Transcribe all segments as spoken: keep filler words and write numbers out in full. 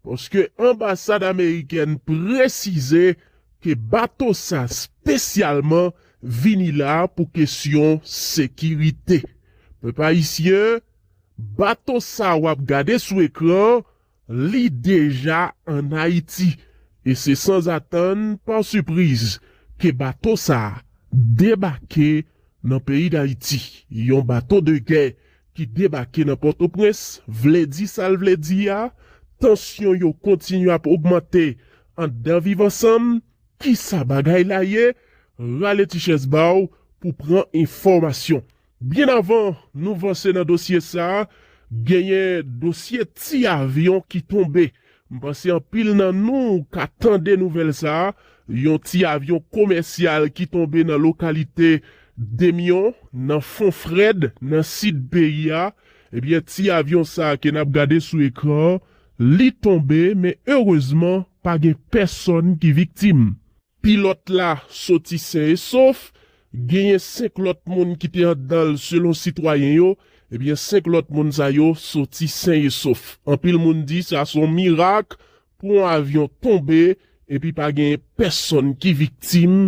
paske anbasad amerikèn presize ke bato sa espesyalman vini la pou kesyon sekirite. Pèp ayisyen, bato sa w ap gade sou ekran, li deja ann Ayiti. E se sanzatann, pa sipriz, ke bato sa a debake nan peyi Dayiti. Yon bato de gè ki debake nan Pòtoprens, vle di sa l vle di a, tansyon yo kontinye ap ogmante anndan Viv Ansanm. Kisa bagay la ye? Rale ti chèz ba w pou pran enfòmasyon. Byen avan nou vanse nan dosye sa a, genyen dosye ti avyon ki tonbe. M panse anpil nan nou ka tande nouvèl sa a, yon ti avyon komèsyal ki tonbe nan lokalite Demyon, nan Fon Frèd, nan sid peyi a. Ebyen, ti avyon sa a ke n ap gade sou ekran an, li tonbe, men erezman, pa gen pèsonn ki viktim. Pilòt la soti sen e sof, genyen senk lòt moun ki te anndan l selon sitwayen yo, ebyen senk lòt moun sa yo soti sen e sof. Anpil moun di sa se yon mirak pou yon avyon tonbe epi pa genyen pèsonn ki viktim.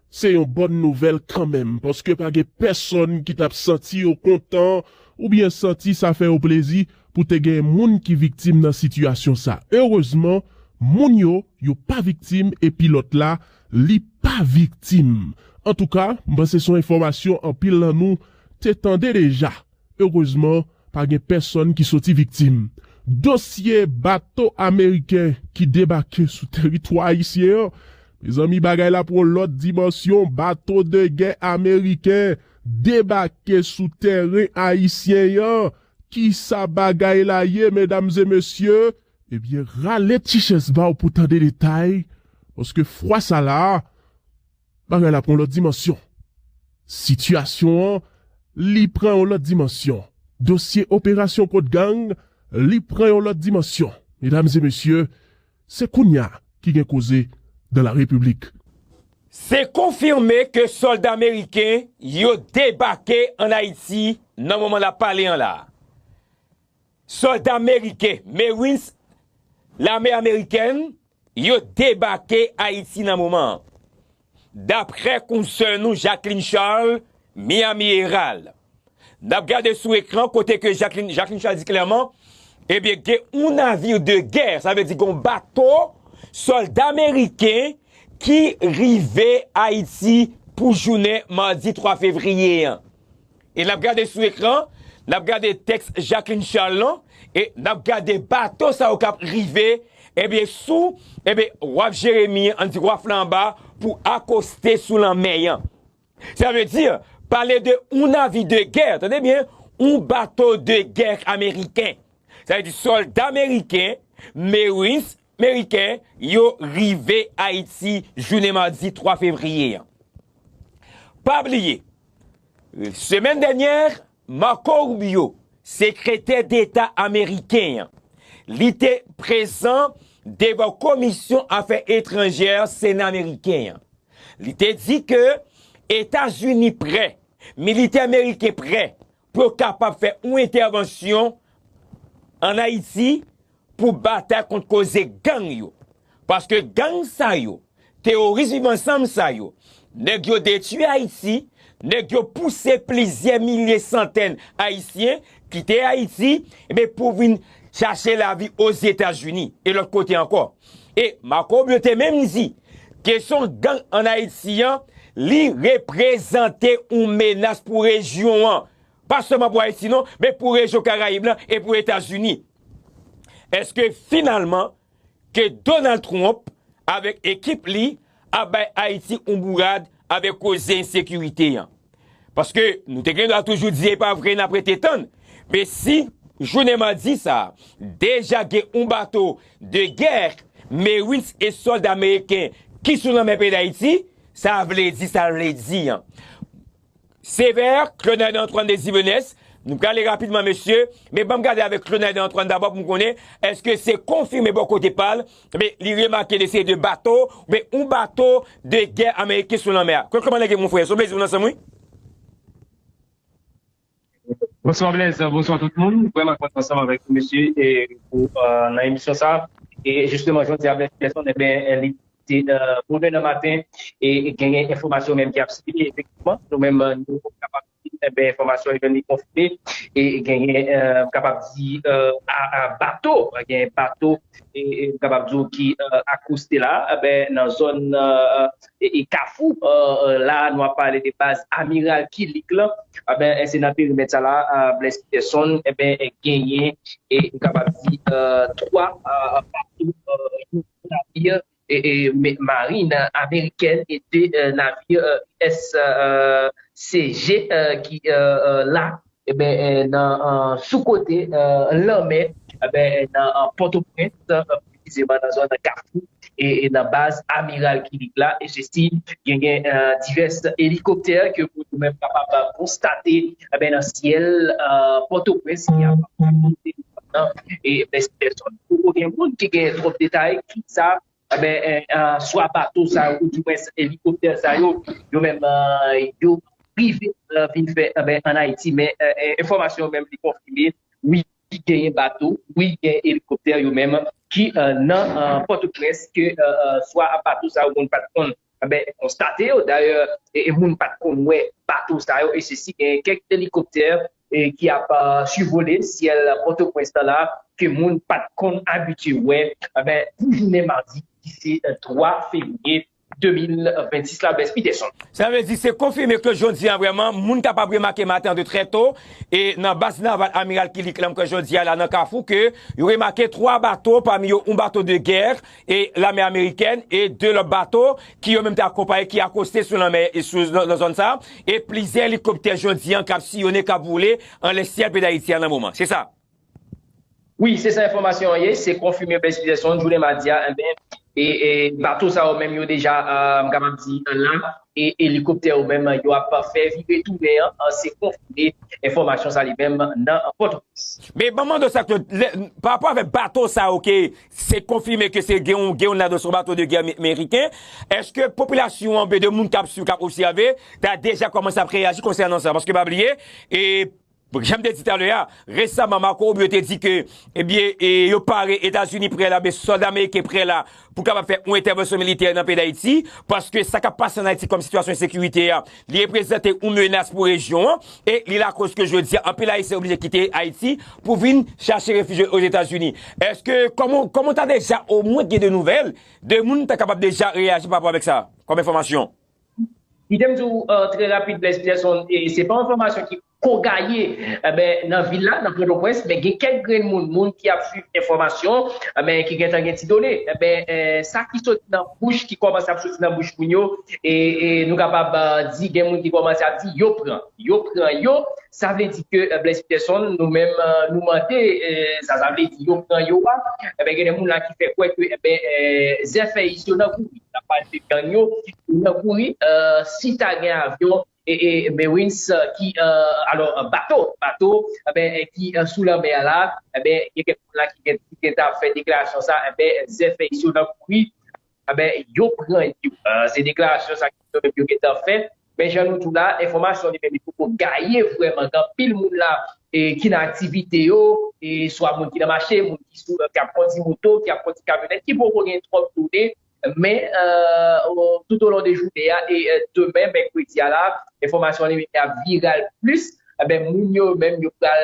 Se yon bòn nouvèl kanmenm, paske pa gen pèsonn ki t ap santi yo kontan oubyen santi sa fè yo plezi pou te gen moun ki viktim nan sitiyasyon sa. Erezman, moun yo, yo pa viktim e pilòt la, li pa viktim. Antouka, m panse se yon enfòmasyon anpil nan nou te tande deja. Erezman, pa gen pèsonn ki soti viktim. Dosye bato ameriken ki debake sou teritwa ayisyen an, mezanmi, bagay la pran lòt dimansyon. Bato de gè ameriken debake sou tèren ayisyen an. Kisa bagay la ye, medam e mesye? Ebyen, rale ti chèz ba w pou tande detay, paske fwa sa la, bagay la pran lòt dimansyon. Sitiyasyon an, li pran yon lòt dimansyon. Dosye operasyon kont gang, li pran yon lòt dimansyon. Medam e mesye, se kounye a ki gen koze dans la République. Se konfime ke sòlda ameriken yo debake ann Ayiti nan moman n ap pale an la. Sòlda ameriken, Marines, lame amerikèn, yo debake Ayiti nan moman an. Daprè konsè nou Jacqueline Charles, Miami Herald. N ap gade sou ekran kote ke Jacqueline, Jacqueline Charles di klèman, ebyen, gen yon navir de gè, sa vle di gen yon bato sòlda ameriken ki rive Ayiti pou jounen madi twa fevriye an. E n ap gade sou ekran, n ap gade tèks Jacqueline Charles lan, e n ap gade bato sa yo k ap rive, ebyen, sou, ebyen, waf Jeremi an, ann di waf la anba, pou akoste sou lanmè an. Sa vle di, pale de yon navi de gè, tande byen, yon bato de gè ameriken. Sa vle di sòlda ameriken, Marines ameriken, yo rive Ayiti jounen madi twa fevriye an. Pa bliye, semèn dènyè, Marco Rubio, sekretè deta ameriken an, li te prezan devan Komisyon Afè Etranjè Sena ameriken an. Li te di ke Etazini prè, militè ameriken prè pou yo kapab fè yon entèvansyon ann Ayiti pou batay kont koze gang yo. Paske gang sa yo, teworis Viv Ansanm sa yo, nèg yo detwi Ayiti, nèg yo pouse plizyè milye santèn Ayisyen kite Ayiti, ebyen, pou vin chache lavi Ozetazini e lòt kote ankò. E Marco Rubio te menm di, kesyon gang ann Ayiti an, li reprezante yon menas pou rejyon an. Pa sèlman pou Ayiti non, men pou rejyon Karayib lan e pou Etazini. Èske finalman ke Donald Trump avèk ekip li ap bay Ayiti yon bourad avèk koze ensekirite an? Paske nou te gen dwa toujou di e pa vre, n ap rete tann. Men si jounen madi sa a, deja gen yon bato de gè, Marines e sòlda ameriken ki sou lanmè peyi Dayiti, sa vle di sa l vle di an. Sevè, Claude Naden Antoine Désir Venès, nou prale rapidman, mesye, men ban m gade avèk Claude Naden Antoine dabò pou m konnen, èske se konfime bò kote pa l, men li remake de seri de bato, men yon bato de gè ameriken sou lanmè a. Claude, kòman nèg yo, mon frè? Se yon plezi pou n ansanm, wi. Bonswa Blaise, bonswa tout moun. Vrèman kontan ansanm avèk ou, mesye, e pou, euh, nan emisyon sa a. E jisteman, jodi a, Blaise Peterson, e ben, li te, euh, bonè nan maten, e genyen enfòmasyon menm ki ap sikile, efektivman. Nou menm, euh, nou kapab di, e ben, enfòmasyon yo li konfime, e genyen, euh, kapab di, euh, a, a bato, genyen bato, e, e kapab di ki, euh, akoste la, e ben, nan zòn, euh, e, e Kafou, euh, euh, la, nou ap pale de baz Amiral Killick la, e ben, e se nan perimèt sa la, euh, Blaise Peterson, e ben, genyen, e nou kapab di, euh, twa, euh, bato, euh, navir, e, e, me- marin amerikèn e de, euh, navir, euh, U S, euh, C G, euh, ki, euh, euh, la, e ben, euh, nan, euh, sou kote, euh, lanmè, e ben, nan, euh, Pòtoprens, euh, presizeman nan zòn Kafou, e, e nan baz Amiral Killick la, e sesi genyen, euh, divès elikoptè ke nou menm kapab konstate, e ben, nan syèl, euh, Pòtoprens ki ap monte nan, e Blaise Peterson. Poko gen moun ki gen twòp detay ki sa, e ben, eh, eh, swa bato sa yo, oudimwens elikoptè sa yo, yo menm, eh, yo rive, eh, vin fè, eh ben, ann Ayiti. Men, eh, eh, enfòmasyon yo menm li konfime, wi, genyen bato, wi, gen elikoptè yo menm ki, eh, nan, eh, Pòtoprens, ke, eh, eh, swa bato sa yo, moun pa t konn, eh ben, konstate yo. Dayè, e, e moun pa t konn wè bato sa yo, e sesi gen kèk elikoptè, e, ki ap, eh, sivole syèl Pòtoprens lan la, ke moun pa t konn abitye wè, eh ben, pou jounen madi, ki se, eh, twa fevriye de mil vennsis la, Blaise Peterson. Sa vle di, se konfime ke jodi a vrèman, moun kapab remake maten an de trè to, e nan baz naval Amiral Killick lan, ke jodi a la nan Kafou, ke yo remake twa bato, pami yo yon bato de gè, e lame amerikèn, e de lòt bato, ki yo menm te akonpaye, ki akoste sou lanmè, e sou, nan, nan zòn sa, e plizyè elikoptè jodi an k ap siyonnen, k ap vole anlè syèl peyi Dayiti a nan moman. Se sa? Wi, se sa enfòmasyon an ye, se konfime Blaise Peterson, jounen madi a, enben, e, e bato sa yo menm yo deja, eh, m kapab di, la, e elikoptè yo menm yo ap fè vire tounen an, eh, se konfime enfòmasyon sa li menm nan Pòtoprens. Men ban m mande w sa, Claude, lè, pa rapò avèk bato sa yo ke se konfime ke se gen yon, gen yon ladan se yon bato de gè me- meriken, èske popilasyon an, oubyen de moun k ap swiv, k ap obsève, ta deja kòmanse ap reyaji konsènan sa? Paske pa bliye, e Bon, jan m te di talè a, resaman, Marco Rubio te di ke, ebyen, e, yo pare, Etazini prè la, men sòlda ameriken prè la pou kapab fè yon entèvansyon militè nan peyi Dayiti, paske sa k ap pase ann Ayiti kòm sitiyasyon ensekirite a, li reprezante yon menas pou rejyon an, e li lakoz ke jodi a, anpil Ayisyen oblije kite Ayiti pou vin chache refij Ozetazini. Èske, kòman, kòman w ta deja omwen gen de nouvèl, de moun ta kapab deja reyaji pa rapò avèk sa, kòm enfòmasyon? Kite m di w, eh, trè rapid, Blaise Peterson, e se pa yon enfòmasyon ki ko gaye, eh ben, nan vil la, nan Pòtoprens, men gen kèk grenn moun, moun ki ap swiv enfòmasyon, eh ben, ki gentan gen ti done. Eh ben, eh, sa ki soti nan bouch, ki kòmanse ap soti nan bouch moun yo, e, e nou kapab, eh, di gen moun ki kòmanse ap di yo pran, yo pran yo, sa vle di ke, eh, Blaise Peterson, nou menm, eh, nou mande, eh, sa, sa vle di yo pran yo a, eh ben, gen de moun la ki fè kwè ke, eh ben, eh, zèfèyis yo nan kouri. N ap pale de gang yo, yo nan kouri, eh, si ta gen avyon, e, e Marines, eh, ki, eh, alò, eh, bato, bato, eh ben, eh, ki, eh, sou lanmè a la, eh ben, gen kèk moun la ki gen, ki gentan ap fè deklarasyon sa, eh ben, zèfèyis yo nan kouri, eh ben, yo pran yo. Eh, se deklarasyon sa ki yo menm yo gentan fè. Men jan nou di w la, enfòmasyon li menm li poko gaye vrèman. Gen anpil moun la, e, ki nan aktivite yo, e swa moun ki nan mache, moun ki sou, ki ap kondui moto, ki ap kondui kamyonèt, ki poko gen twòp done. Men, eh, o- tout au long de jounen an e, eh, demen, mèkredi a la, enfòmasyon li menm ap viral plis. Enben, moun yo menm, yo pral,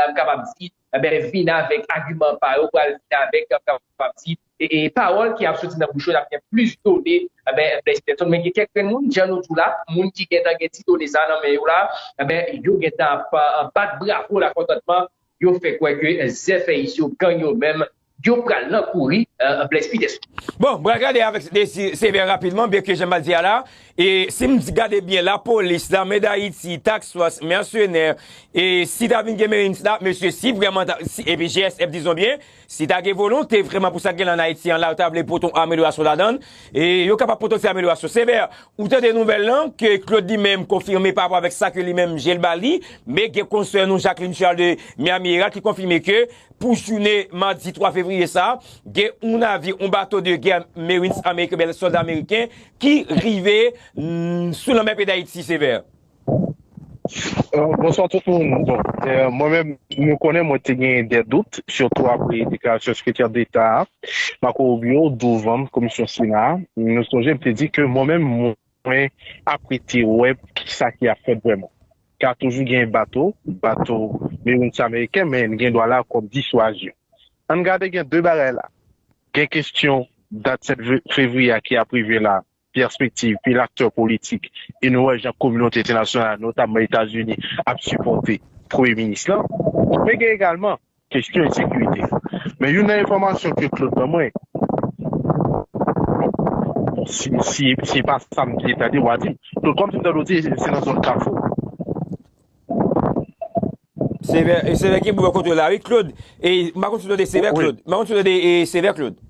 m kapab di, enben, vin avèk agiman pa yo, pral vin avèk, m kapab di, e, e pawòl ki ap soti nan bouch yo, n ap gen plis done, enben, Blaise Peterson. Men gen kèk grenn moun, jan nou di w la, moun ki gentan gen ti done sa nan men yo la, enben, yo gentan ap, eh, bat bravo lakontantman, yo fè kwè ke zèfèyis yo, gang yo menm, yo pral nan kouri, eh, Blaise Peterson. Bon, m pral gade avèk Desi Sevè rapidman, byen ke jan m di a la, e si m gade byen, lapolis, lame dayiti, task force, mèsenè, e si ta vin gen Marines la, mesye, si vrèman, ta- si- epi G S F, dizon byen, si ta gen volonte vrèman pou sa k gen la ann Ayiti an la, yo ta vle pote yon amelyorasyon ladan l, e yo kapab pote yon ti amelyorasyon. Sevè, ou tande nouvèl lan, ke Claude li menm konfime pa rapò avèk sa ke li menm je l ba li, men gen konsè nou Jacqueline Charles de Miami Herald ki konfime ke pou jounen madi twa fevriye sa, gen yon navi, yon bato de gè Marines ameriken, oubyen sòlda ameriken, ki rive, mm, sou lanmè peyi Dayiti, Sevè. Euh, bonsoir tout le monde. Bon, euh, mwen menm, nou konnen mwen te gen de dout, sitou apre deklarasyon sekretè deta a, Marco Rubio, douvan komisyon Sena a. Nou sonje, m te di ke mwen menm, mwen, mwen ap rete wè kisa ki ap fèt vrèman. Ka toujou gen bato, bato Marines ameriken, men gen dwa la kòm diswazyon. Ann gade, gen de bagay la. Gen kesyon dat sèt fevriye a ki ap rive la, pèspektiv, pi aktè politik, e nou wè jan kominote entènasyonal, notamman Etazini, ap sipòte premye minis lan. Men gen egalman kesyon ensekirite. Men youn nan enfòmasyon ke Claude ban mwen, bon, si, si, si se pa sa m byen tande, w a di m. Claude, kòm si m tande w di, se nan zòn Kafou. Sevè, e Sevè ki bò kote w la, wi, Claude. E, m pa konn si w tande Sevè, Claude. M pa konn si w tande, e, Sevè, Claude.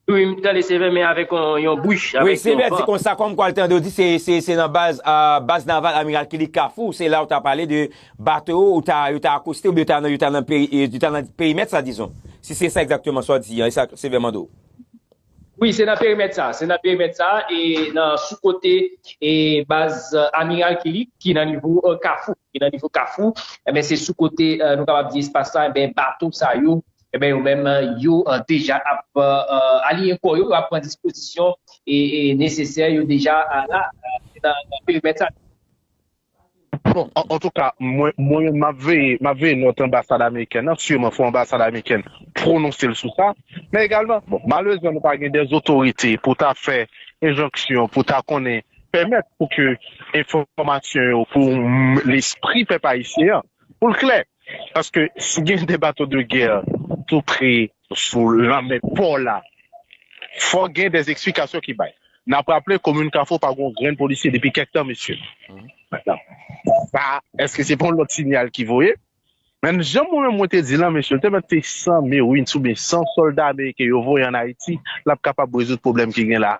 Wi, m tande Sevè, men avèk yon, yon bouch, avèk yon van. Wi, Sevè di konsa, kòm kwa l tande w di, se, se, se nan baz, a, baz naval Amiral Killick Kafou, se la w ta pale de bato yo, ou ta, yo ta akoste, oubyen yo ta nan, yo ta nan peri-, yo ta nan perimèt sa, dizon. Si se sa egzakteman sa w di an, e sa Sevè mande w. Wi, se nan perimèt sa. Se nan perimèt sa, e nan sou kote e baz, e, Amiral Killick, ki nan nivo, e, Kafou. Ki nan nivo Kafou, enben, se sou kote, e, nou kapab di espas la, enben, bato sa yo, enben, yo menm, e, yo, e, deja ap, e, e, aliyen kò yo, yo ap pran dispozisyon e, e nesesè, yo deja, e, la, e, nan, nan perimèt sa. Bon, an, antouka, mwen, mwen menm, m ap veye, m ap veye nòt anbasad amerikèn nan, siman fò anbasad amerikèn pwononse l sou sa, men egalman, bon, malerezman, nou pa gen de otorite pou ta fè enjonksyon, pou ta konnen, pèmèt pou ke enfòmasyon yo, pou m, lespri pèp ayisyen an, pou l klè. Paske si gen de bato de gè tou pre sou lanmè pò la, fò gen de eksplikasyon ki bay. N ap raple, komin Kafou pa gen yon grenn polisye depi kèk tan, mesye. Sa, èske se pa yon lòt sinyal ki voye? Men jan mwen menm mwen te di lan, mesye, l te mèt te san Marines oubyen san sòlda ameriken yo voye ann Ayiti, l ap kapab rezoud pwoblèm ki gen la.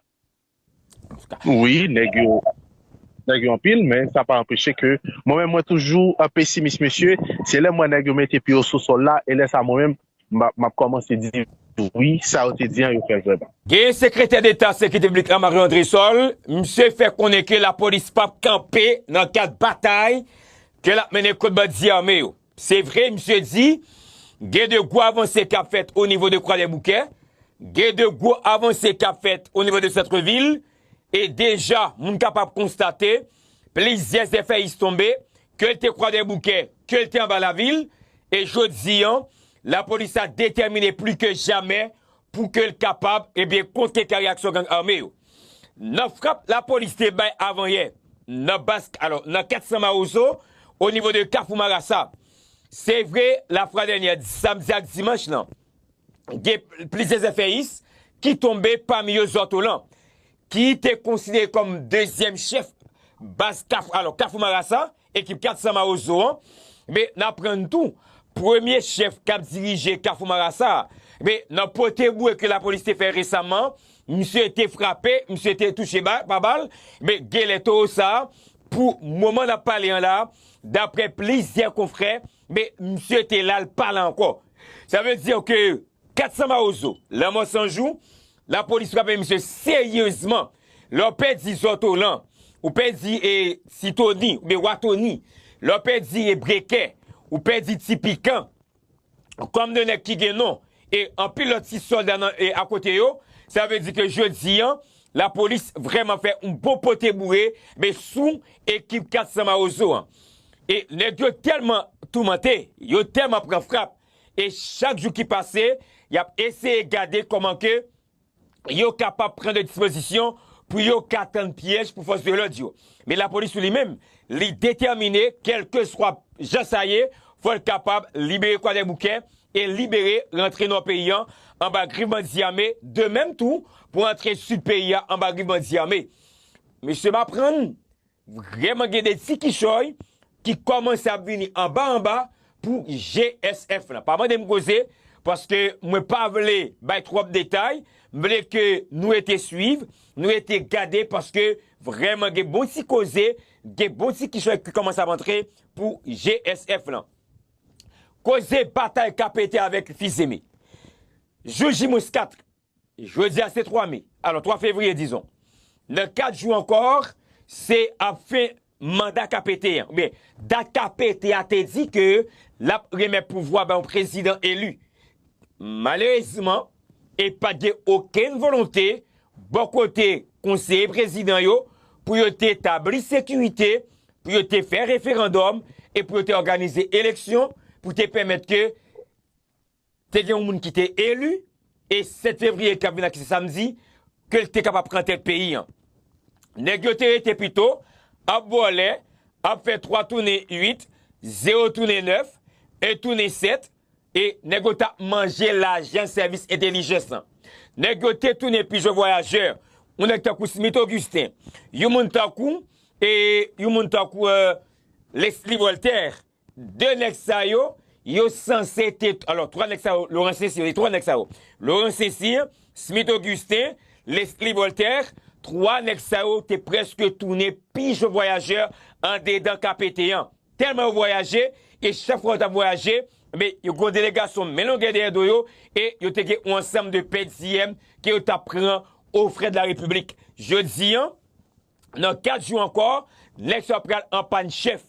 Wi, nèg yo, nèg yo anpil, men sa pa anpeche ke mwen menm mwen toujou, e, pesimis, mesye. Se lè m wè nèg yo mete pye yo sou sòl la, e lè sa mwen menm, m ap, m ap kòmanse di wi, sa yo te di an, yo fè l vrèman. Gen Sekretè Deta Sekirite Piblik la, Marie André Sol, misye fè konnen ke lapolis p ap kanpe nan kad batay ke l ap mennen kont bandi ame yo. Se vre, misye di, gen de gwo avanse k ap fèt o nivo de Kwadèboukè, gen de gwo avanse k ap fèt o nivo de santvil, e deja, moun kapab konstate, plizyè Z F A S tonbe, ke l te Kwadèboukè, ke l te anba lavil, e jodi an, lapolis la detèmine pli ke jamè pou ke l kapab, ebyen, kontrekare aksyon gang ame yo. Nan frap lapolis te bay avanyè, nan baz, alò, nan kat san Mawozo, o nivo de Kafou Marasa. Se vre, lafwa dènyè, samdi ak dimanch lan, gen plizyè Z F A S ki tonbe, pami yo Zòtolan, ki te konsidere kòm dezyèm chèf baz Kafou, alò, Kafou Marasa, ekip kat san Mawozo an, men n aprann tou, premye chèf k ap dirije Kafou Marasa a, men nan pote boure ke lapolis te fè resaman, misye te frape, misye te touche ba-, pa bal, men genlè towo sa a, pou moman n ap pale an la, daprè plizyè konfrè, men misye te la, l pa la ankò. Sa vle di ke kat san Mawozo, Lanmò San Jou, lapolis frape misye seryezman. Lè w pèdi Zòtolan, ou pèdi, e, Sitoni, oubyen Watoni, lè w pèdi, e, Brekè, ou pèdi Ti Pikan, kòm de nèg ki gen non, e anpil lòt ti sòlda nan, e, akote yo, sa vle di ke jodi an, lapolis vrèman fè yon bon pote boure, men sou ekip kat san Mawozo an. E nèg yo tèlman toumante, yo tèlman pran frap, e chak jou ki pase, y ap eseye gade kòman ke yo kapab pran de dispozisyon pou yo ka tann pyèj pou fòs de lòd yo. Men lapolis ou li menm, li detèmine, kèlkeswa jan sa ye, fò l kapab libere Kwadèboukè e libere rantre nò peyi an anba grif bandi ame, de menm tou pou rantre sid peyi a anba grif bandi ame. Mesye, m aprann vrèman gen de ti kichòy ki kòmanse ap vini anba anba pou G S F lan. Pa mande m koze, paske mwen pa vle bay twòp detay. M vle ke nou rete swiv, nou rete gade, paske vrèman gen bon ti koze, gen bon ti kichòy ki kòmanse ap antre pou G S F lan. Koze batay k ap pete avèk Fils-Aimé. Jou J mwens kat, jodi a se twa me, alò twa fevriye dizon. Nan kat jou ankò, se ap fen manda K P T an, oubyen dat K P T a te di ke l ap remèt pouvwa ba yon prezidan eli. Malerezman, e pa t gen okenn volonte bò kote konseye prezidan yo pou yo te tabli sekirite, pou yo te fè referandòm e pou yo te òganize eleksyon pou te pèmèt ke te gen yon moun ki te eli e sèt fevriye k ap vin la ki se samdi, ke l te kapab pran tèt peyi an. Nèg yo te rete pito ap vòlè, ap fè twa tounen uit, zewo tounen nèf, en tounen sèt, e nèg yo t ap manje lajan sèvis entèlijans lan. Nèg yo te tounen pijon vwayajè, yon nèg tankou Smith Augustin, yon moun tankou, e yon moun tankou, euh, Leslie Voltaire. De nèg sa yo, yo sanse te, alò, twa nèg sa yo, Laurent Cécile, e twa nèg sa yo, Laurent Cécile, Smith Augustin, Leslie Voltaire, twa nèg sa yo te prèske tounen pijon vwayajè andedan K P T an. Tèlman yo vwayaje, e chak fwa yo t ap vwayaje, men yo gen yon delegasyon men longè dèyè do yo, e yo te gen yon ansanm de pèdiyèm ke yo t ap pran o frè de la Repiblik. Jodi an, nan kat jou ankò, nèg sa yo pral anpàn chèf.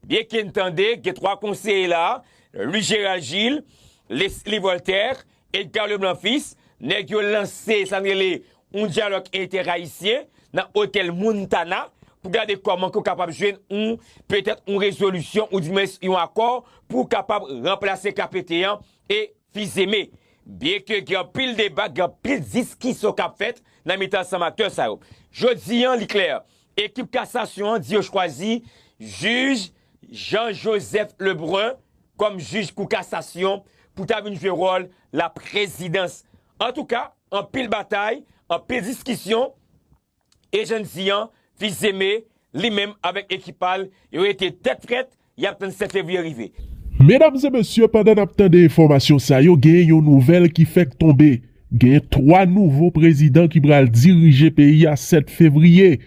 Byenke n tande, gen twa konseye la, Louis Gérald Gilles, Leslie Voltaire, Edgar Leblanc Fils, nèg yo lanse sa n rele yon dyalòg entè-ayisyen nan otèl Montana pou gade kòman ke w kapab jwenn yon, petèt yon rezolisyon oudimwens yon akò pou w kapab ranplase K P T an e Fils-Aimé. Byenke gen anpil deba, gen anpil diskisyon k ap fèt nan mitan ansanm aktè sa yo. Jodi an, li klè, ekip kasasyon an di yo chwazi jij Jean Joseph Lebrun kòm jij kou kasasyon pou ta vin jwe wòl laprezidans. Antouka, anpil batay, anpil diskisyon, e jan n di an, Fils-Aimé, li menm avèk ekip pa l, yo rete tèt frèt, y ap tann sèt fevriye rive. Medam e mesye, pandan n ap tande enfòmasyon sa yo, gen yon nouvèl ki fèk tonbe. Gen twa nouvo prezidan ki pral dirije peyi a sèt fevriye.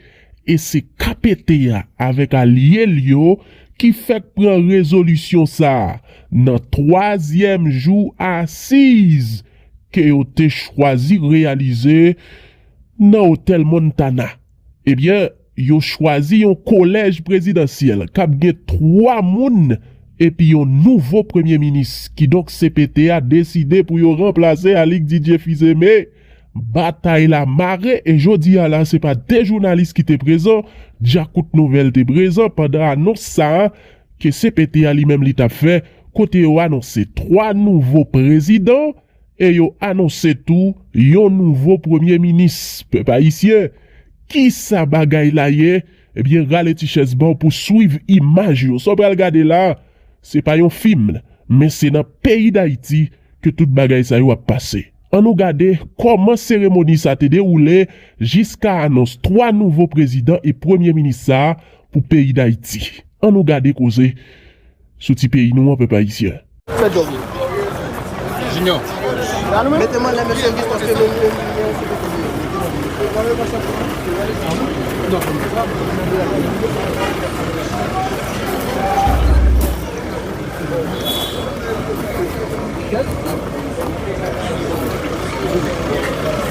E se K P T a avèk alye l yo ki fèk pran rezolisyon sa a nan twazyèm jou asiz ke yo te chwazi reyalize nan otèl Montana. Ebyen, yo chwazi yon kolèj prezidansyèl k ap gen twa moun epi yon nouvo premye minis. Kidonk, C P T a deside pou yo ranplase Alix Didier Fils-Aimé. Batay la mare e jodi a la, se pa de jounalis ki te prezan, djakout nouvèl te prezan pandan anons sa a ke C P T a li menm li t ap fè, kote yo anonse twa nouvo prezidan e yo anonse tou yon nouvo premye minis. Pèp ayisyen, kisa bagay la ye? Ebyen, rale ti chèz ba w pou swiv imaj yo. Sa w pral gade la, se pa yon fim, men se nan peyi Dayiti ke tout bagay sa yo ap pase. Ann nou gade kòman seremoni sa te dewoule jiska anons twa nouvo prezidan e premye minis sa a pou peyi Dayiti. Ann nou gade koze sou ti peyi nou an, pèp ayisyen. Fè djòb li. Junior. Mete m anlè, mesye Auguste, paske men, men, men,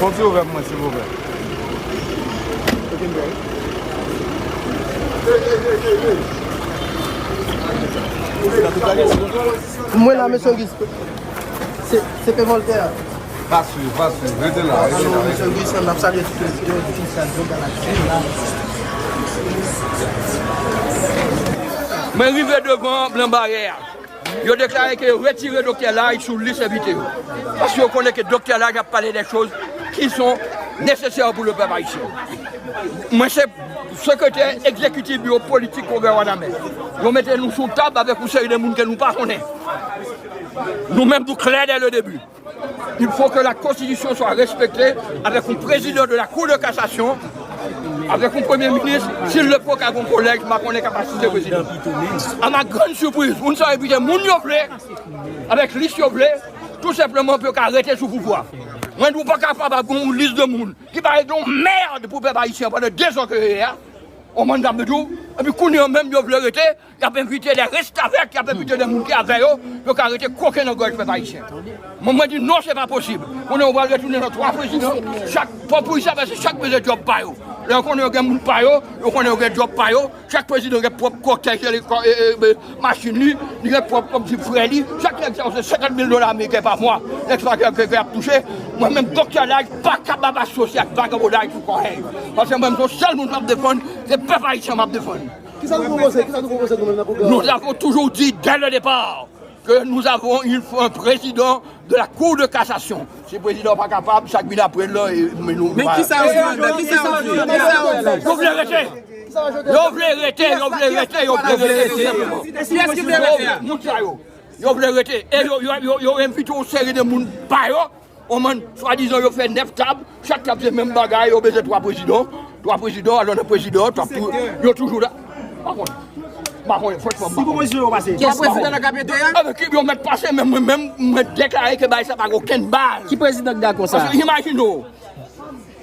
Fon ti ouvè pou mwen, silvouplè. Mwen la, mesye Auguste. Se, se P Voltaire. Pa swiv, pa swiv. Rete la, rete la. Mesye Auguste, n ap salye tout oditè, oditris Radyo Galaksi la. Mwen rive devan Blan Bayè a. Yo deklare ke yo retire Doktè Laj sou lis envite yo. Paske yo konnen ke Doktè Laj ap pale de choz ki son nesesè pou le pèp ayisyen. Mwen se sekretè egzekitif biwo politik Kongrè Wanament. Yo mete nou sou tab avèk yon seri de moun ke nou pa konnen. Nou menm nou klè dès le début. Il faut que la constitution soit respectée avec un président de la Cour de cassation, avec un premier ministre, s'il le faut, qu'avec un collège, ma konnen kapasite prezidan. À ma grande surprise, moun sa yo envite moun yo vle, avèk lis yo vle, tou senpleman pou yo ka rete sou pouvwa. Mwen di w pa kapab ap gen yon lis de moun ki pa regle yon mèd pou pèp ayisyen pandan de zan ke yo ye a. On moun k ap di w, Epi kounye a menm yo vle rete, y ap envite de restavèk, y ap envite de moun ki avè yo, yo ka rete koken nan gòj pèp ayisyen. Mwen, mwen di non, se pa posib. Kounye a ou pral retounen nan twa prezidan, chak, pou, pou sa, paske chak bezwen djòb pa yo. Lè yo konnen yo gen moun pa yo, yo konnen yo gen djòb pa yo, chak prezidan gen pwòp kòtèj, e, e, e, machin li, li gen pwòp kòb ti frè li, chak nèg sa yo se senkant mil dola ameriken pa mwa, nèg sa ke, ke, ke y ap touche. Mwen menm, Doktè Laj pa kapab asosyal vagabondaj sou kòrèy. Paske mwen menm, se yon sèl moun m ap defann, se pèp ayisyen m ap defann. Kisa nou pwopoze? Kisa nou pwopoze nou menm nan pwogram? Nous avons toujours dit dès le départ que nous avons une, un président de la Cour de cassation. Si prezidan pa kapab, sa k vin apre l lan, e, men nou, men kisa yo jwenn? Kisa yo jwenn? Kisa yo jwenn? Yo vle rete. Yo vle rete, yo vle rete, yo vle rete, tou senpleman. Kiyès ki vle rete a? Moun sa yo. Yo vle rete. E yo, yo, yo, yo envite yon seri de moun pa yo. Oman, swadizan yo fè nèf tab, chak tab se menm bagay, yo bezwen twa prezidan, twa prezidan, alò nan prezidan, tap tou, yo toujou la. Pa konnen. Pa konnen, franchman, si pwopozisyon yo pase. Kiyès prezidan nan ka pete a? Avèk ki yo mèt pase, men mwen menm, mwen deklare ke bagay sa pa gen okenn baz. Ki prezidan k dakò sa? Paske imajine w,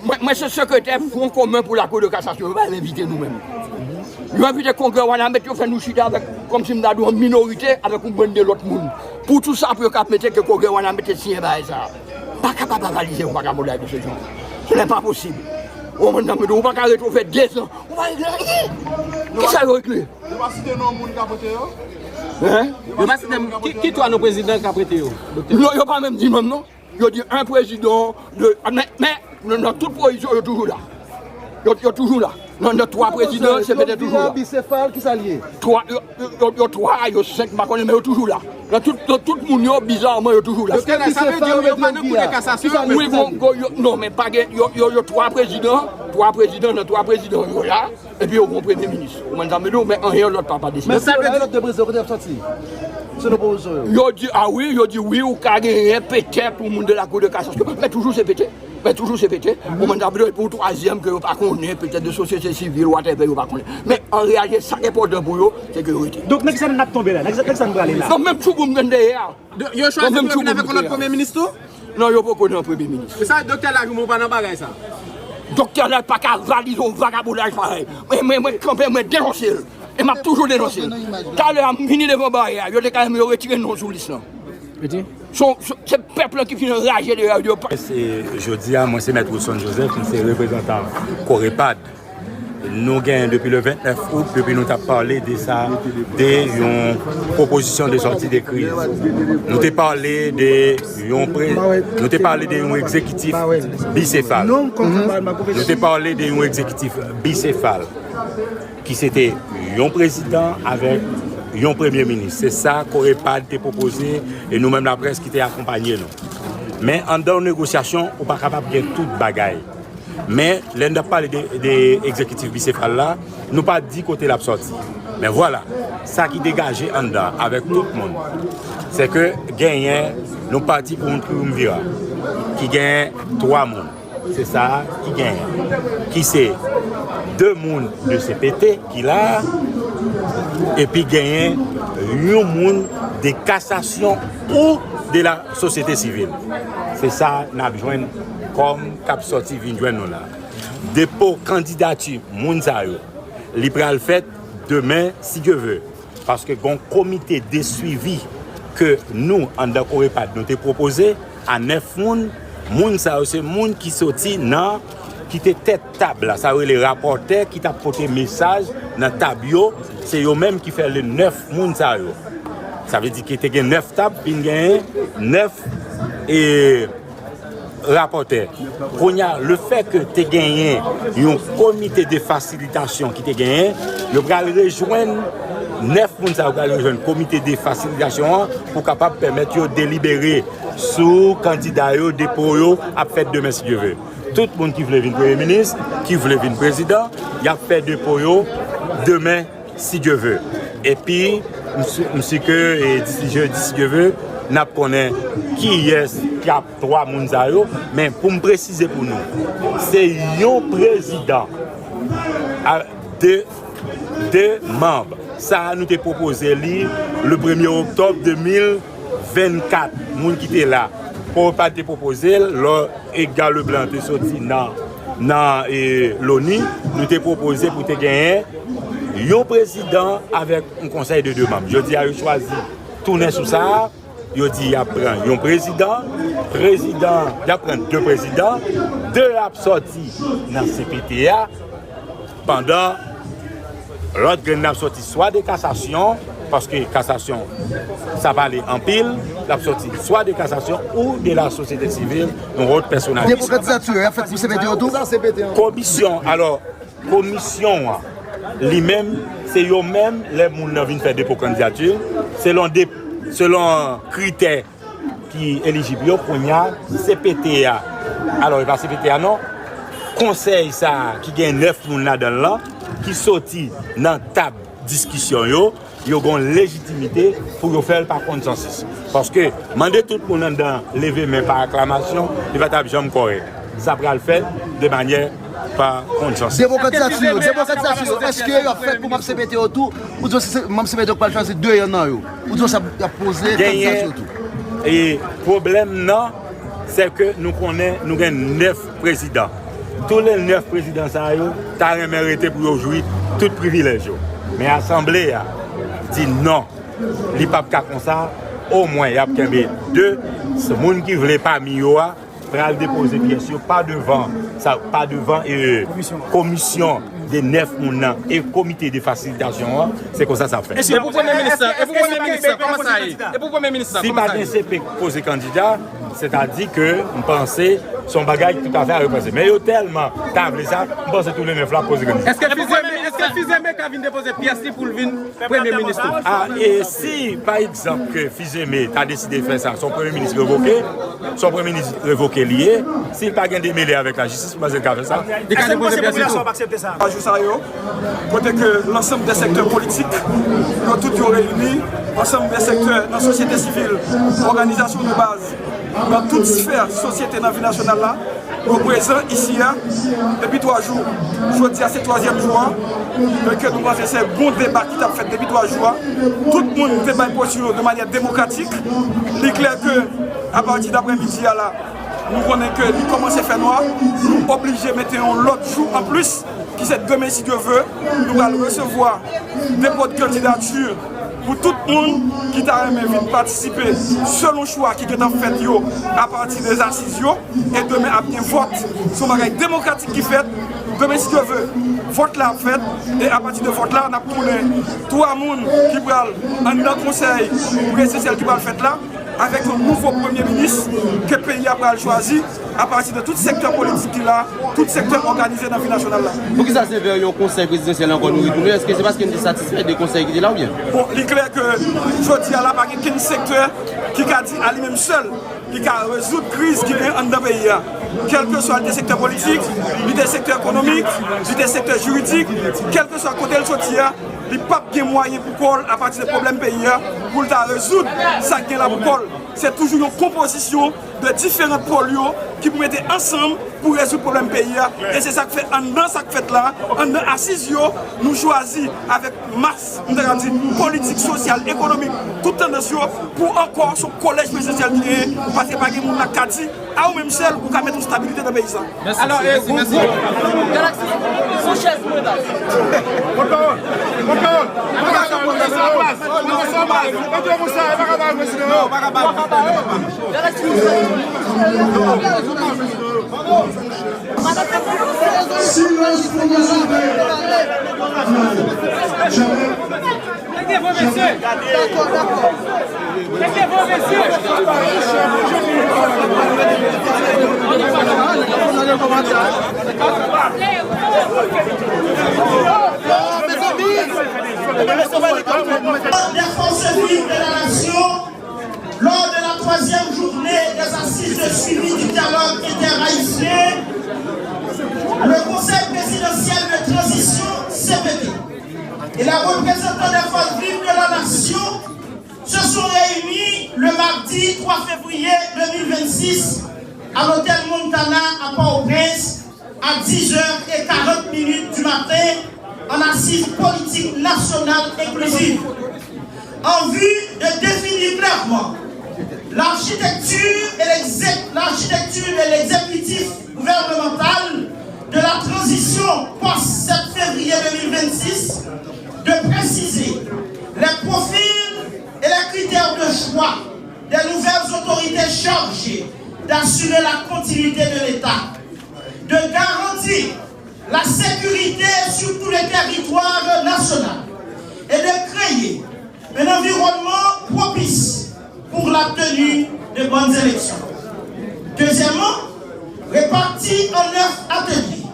mwen, mwen se sekretè Front Commun pour la Cour de Cassation, yo pa envite nou menm. Yo envite Kongrè Wanament, yo fè nou chita avèk, kòmsi m ta di w, yon minorite avèk yon bann de lòt moun. Pou tou sa, pou yo ka mete ke Kongrè Wanament te siyen bagay sa. M pa kapab avalize yon vagabondaj de se jan. Ce n'est pas possible. Ou konprann sa m di w, ou pa ka rete ou fè dezan, ou pa regle anyen. Kisa yo regle? Yo pa site non moun k ap rete yo? Hein? Yo pa site ki, ki twa non prezidan k ap rete yo, doktè? Non, yo pa menm di non, non. Yo di un président, de, men, men, nan, nan tout pozisyon, yo toujou la. Yo, yo toujou la. Nan, nan twa prezidan, se pete toujou la. Bicéphale, kisa l ye? Twa, yo, yo, yo, yo twa, yo senk, m pa konnen, men yo toujou la. Nan tout, nan tout moun yo, bizarman, yo toujou la. Doktè, sa vle di yo, yo pa nan Kou de Kasasyon? Wi, bon, bon, yo, non, men pa gen, yo, yo, yo twa prezidan, twa prezidan, nan twa prezidan, yo la. Epi yo gon premye minis. Ou konprann sa m vle di w, men anyen lòt pa, pa deside. Men si yo la lòt de prezidan, kote y ap sòti? Selon pwopozisyon yo. Yo di, a wi, yo di wi, ou ka genyen petèt yon moun de la Cour de cassation. Men toujou se pete. Men toujou se pete. Ou konprann sa m vle di w, epi yon twazyèm ke yo pa konnen, petèt de sosyete sivil, whatever, yo pa konnen. Men an reyalite, sa k enpòtan pou yo, se ke yo rete. Donk, nan kisa n ap tonbe la? Nan kisa, nan kisa n prale la? Donk, menm tchoubou m gen dèyè a. Yo chwazi pou yo vin avèk yon lòt premye minis tou? Non, yo poko nan premye minis. Sa, Doktè Laj, ou pa nan bagay sa? Doktè Laj pa ka valize yon vagabondaj parèy. Mwen, mwen, mwen kanpe, mwen denonse l. E m ap toujou denonse l. Talè a, m vini devan baryè a, yo te ka menm yo retire non sou lis lan. Se, se, se pèp lan ki fin anraje de yo pa. Se, jodi a, mwen se Mèt Wilson Joseph, mwen se reprezantan Corepad. Nou gen depi le vennèf out, depi nou t ap pale de sa, de yon pwopozisyon de sòti de kriz. Nou te pale de yon pre, nou te pale de yon egzekitif bisefal. Nou te pale de yon egzekitif bisefal ki se te yon prezidan avèk yon premye minis. Se sa Corepad te pwopoze e nou menm laprès ki te akonpanye nou. Men anndan yon negosyasyon, ou pa kapab gen tout bagay. Men, lè n ap pale de, de egzekitif bisefal la, nou pa di kote l ap sòti. Men vwala, sa ki degaje anndan avèk tout moun, se ke genyen yon pati pou yon triumvirat ki genyen twa moun. Se sa ki genyen. Ki se de moun de C P T ki la, epi genyen yon moun de kasasyon ou de la sosyete sivil. Se sa n ap jwenn kòm k ap sòti vin jwenn nou la. Depo kandidati moun sa yo, li pral fèt demen, si Dye ve. Paske gon komite de swivi ke nou, anndan Corepad, nou te pwopoze a nèf moun. Moun sa yo se moun ki soti nan, ki te tèt tab la. Sa yo rele rapòtè ki t ap pote mesaj nan tab yo. Se yo menm ki fè le nèf moun sa yo. Sa vle di ke te gen nèf tab, vin genyen nèf, e, rapòtè. Kounye a, lefètke te genyen yon komite de fasilitasyon ki te genyen, yo pral rejwenn, nèf moun sa yo pral rejwenn komite de fasilitasyon an pou kapab pèmèt yo delibere sou kandida yo, depo yo ap fèt demen, si Dye ve. Tout moun ki vle vin premye minis, ki vle vin prezidan, y ap fè depo yo demen, si Dye ve. Epi, m si, m si ke, e, disi jedi, si Dye ve, n ap konnen kiyès k ap twa moun sa yo. Men pou m presize pou nou, se yon prezidan a de, de manm. Sa a, nou te pwopoze li le premye oktòb de mil vennkat. Moun ki te la, Corepad te pwopoze l, lò Edgar Leblanc te soti nan, nan, e, Loni, nou te pwopoze pou te genyen Yon prezidan avèk yon konsèy de de manm. Jodi a, yo chwazi tounen sou sa a. Yo di y ap pran yon prezidan, prezidan, y ap pran de prezidan, de ap sòti nan C P T a, pandan lòt grenn nan ap sòti swa de kasasyon, paske kasasyon, sa pale anpil, l ap sòti swa de kasasyon ou de la sosyete sivil, yon lòt pèsonalite. Depo kandidati yo, y ap fèt pou C P T yo tou? Komisyon, alò, komisyon an, li menm, se yo menm, lè moun nan vin fè depo kandidati, selon de, selon kritè ki elijib yo, kounye a, C P T a. Alò, e pa C P T a non, konsèy sa a ki gen nèf moun ladan l lan, ki soti nan tab diskisyon yo, yo gen lejitimite pou yo fè l pa konsansis. Paske mande tout moun anndan leve men pa aklamasyon, li pa t ap janm kòrèk. Sa pral fèt de manyè pa konsansis. Depo kandidati yo, depo kandidati yo, èske y ap fèt pou manm C P T yo tou? Ou di se manm C P T yo k pral chwazi de nan yo? Ou di se y ap poze kandidati yo tou? E pwoblèm nan, se ke nou konnen nou gen nèf prezidan. Tou le nèf prezidan sa yo ta renmen rete pou yo jwi tout privilèj yo. Men asanble a di non, li p ap ka konsa, omwen y ap kenbe de moun ki vle pami yo a pral depoze pyès yo pa devan, sa, pa devan, e, komisyon de nèf moun nan e komite de fasilitasyon an, se konsa sa ap fèt. E pou premye minis lan, e pou premye minis lan, kòman sa ye? E pou premye minis lan, kòman sa ye? Si pa gen C P poze kandida, sètadi ke m panse se yon bagay ki toutafè a repanse. Men yo tèlman ta vle sa, m panse tou le nèf la poze kandida. Èske Fizeme, èske Fizeme ka vin depoze pyès li pou l vin premye minis tou? A, e si, pa egzanp, ke Fizeme ta deside fè sa, se yon premye minis revoke, se yon premye minis revoke li ye, si l pa gen demele avèk lajistis, m panse l ka fè sa. Li ka depoze pyès li tou. Jou sa yo, kote ke lansanm de sektè politik, yo tout yo reyini, ansanm de sektè nan sosyete sivil, òganizasyon de baz, nan tout sfè sosyete nan vi nasyonal la, yo prezan isi a depi twa jou. Jodi a se twazyèm jou an, men ke nou panse se bon deba ki t ap fèt depi twa jou a. Tout moun te bay pozisyon yo de manyè demokratik. Li klè ke apati daprè midi a la, nou konnen ke li kòmanse fè nwa, nou oblije mete yon lòt jou anplis, ki se demen, si Dye ve, nou pral resevwa depo de kandidati pou tout moun ki ta renmen vin patisipe selon chwa ki gentan fèt yo apati de asiz yo. E demen ap gen vòt. Se yon bagay demokratik ki fèt. Demen, si Dye ve, vòt la ap fèt. E apati de vòt la, n ap konnen twa moun ki pral anndan konsèy prezidansyèl ki pral fèt la, avèk yon nouvo premye minis ke peyi a pral chwazi apati de tout sektè politik ki la, tout sektè òganize nan vi nasyonal la. Poukisa se vè yon konsèy prezidansyèl ankò nou retounen? Èske se paske n te satisfè de konsèy ki te la oubyen? Bon, li klè ke jodi a la, pa gen kenn sektè ki ka di a li menm sèl li ka rezoud kriz ki gen anndan peyi a. Kèlkeswa li te sektè politik, li te sektè ekonomik, li te sektè jiridik, kèlkeswa kote l soti a, li p ap gen mwayen pou kò l apati de pwoblèm peyi a pou l ta rezoud sa k gen la pou kò l. Se toujou yon konpozisyon de diferan pòl yo ki pou mete ansanm pou rezoud pwoblèm peyi a. E se sa k fè anndan sa k fèt la, anndan asiz yo, nou chwazi avèk mas, m ta ka di, politik sosyal, ekonomik, tout tandans yo pou ankò se yon kolèj prezidansyèl ki genyen, paske pa gen moun nan k ka di a ou menm sèl ou ka mete yon stabilite nan peyi sa. Alò, e, gwo, gwo. Galaxy, sou chèz mwen la. Pòtpawòl, pòtpawòl. Silans pou Mozanbe. Mete vo mesye. Mete vo mesye. Des forces vives de la nation, lors de la troisième journée des assises de suivi du dialogue interhaïtien, le Conseil présidentiel de transition, C P T, et les représentants des forces vives de la nation se sont réunis le mardi trois février deux mille vingt-six à l'hôtel Montana à Port-au-Prince à dix heures et quarante minutes du matin en assise politique nationale inclusive en vue de définir clairement l'architecture et l'exé-, l'architecture et l'exécutif gouvernemental de la transition post-sept février deux mille vingt-six, Trois, des nouvelles autorités chargées d'assurer la continuité de l'État, de garantir la sécurité sur tout le territoire national et de créer un environnement propice pour la tenue de bonnes élections. Deuxièmement, répartis en neuf ateliers,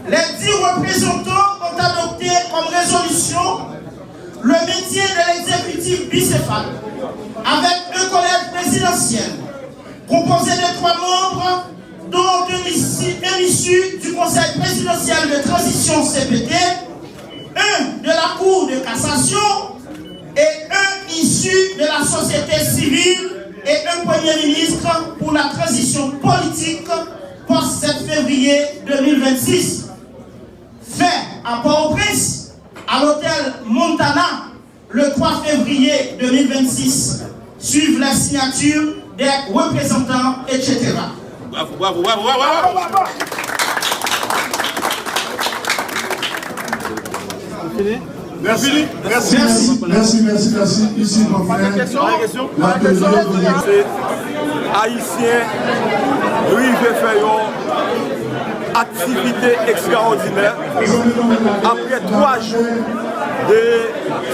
les dix représentants ont adopté comme résolution le maintien de l'exécutif bicéphale avec un collège présidentiel composé de trois membres, dont un issu, un issu du Conseil présidentiel de transition C P T, un de la Cour de cassation et un issu de la société civile et un premier ministre pour la transition politique post sept février deux mille vingt-six. Fait à Port-au-Prince, à l'hôtel Montana, le trois février deux mille vingt-six, suivent la signature des représentants, et cetera. Bravo, bravo, bravo, bravo, bravo. Fini? Mèsi, mèsi, mèsi, mèsi, mèsi, mèsi. Isi, nou fè lateliye. Se Ayisyen rive fè yon aktivite ekstraòdinè. Apre twa jou de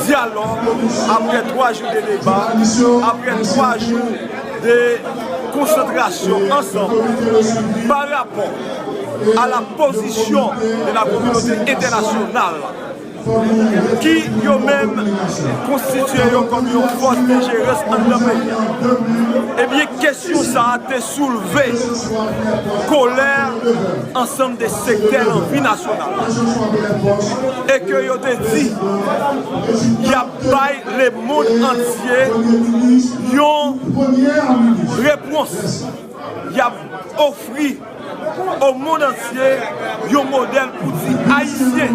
dyalòg, apre twa jou de deba, apre twa jou de konsantrasyon ansanm pa rapò a la pozisyon de la kominote entènasyonal ki yo menm konstitye yo kòm yon fòs danjerez anndan peyi a. Ebyen, kesyon sa a te soulve kolè ansanm de sektè nan vi nasyonal la. E ke yo te di, y ap bay lemonn antye yon repons. Y ap ofri o mond antye yon modèl pou di Ayisyen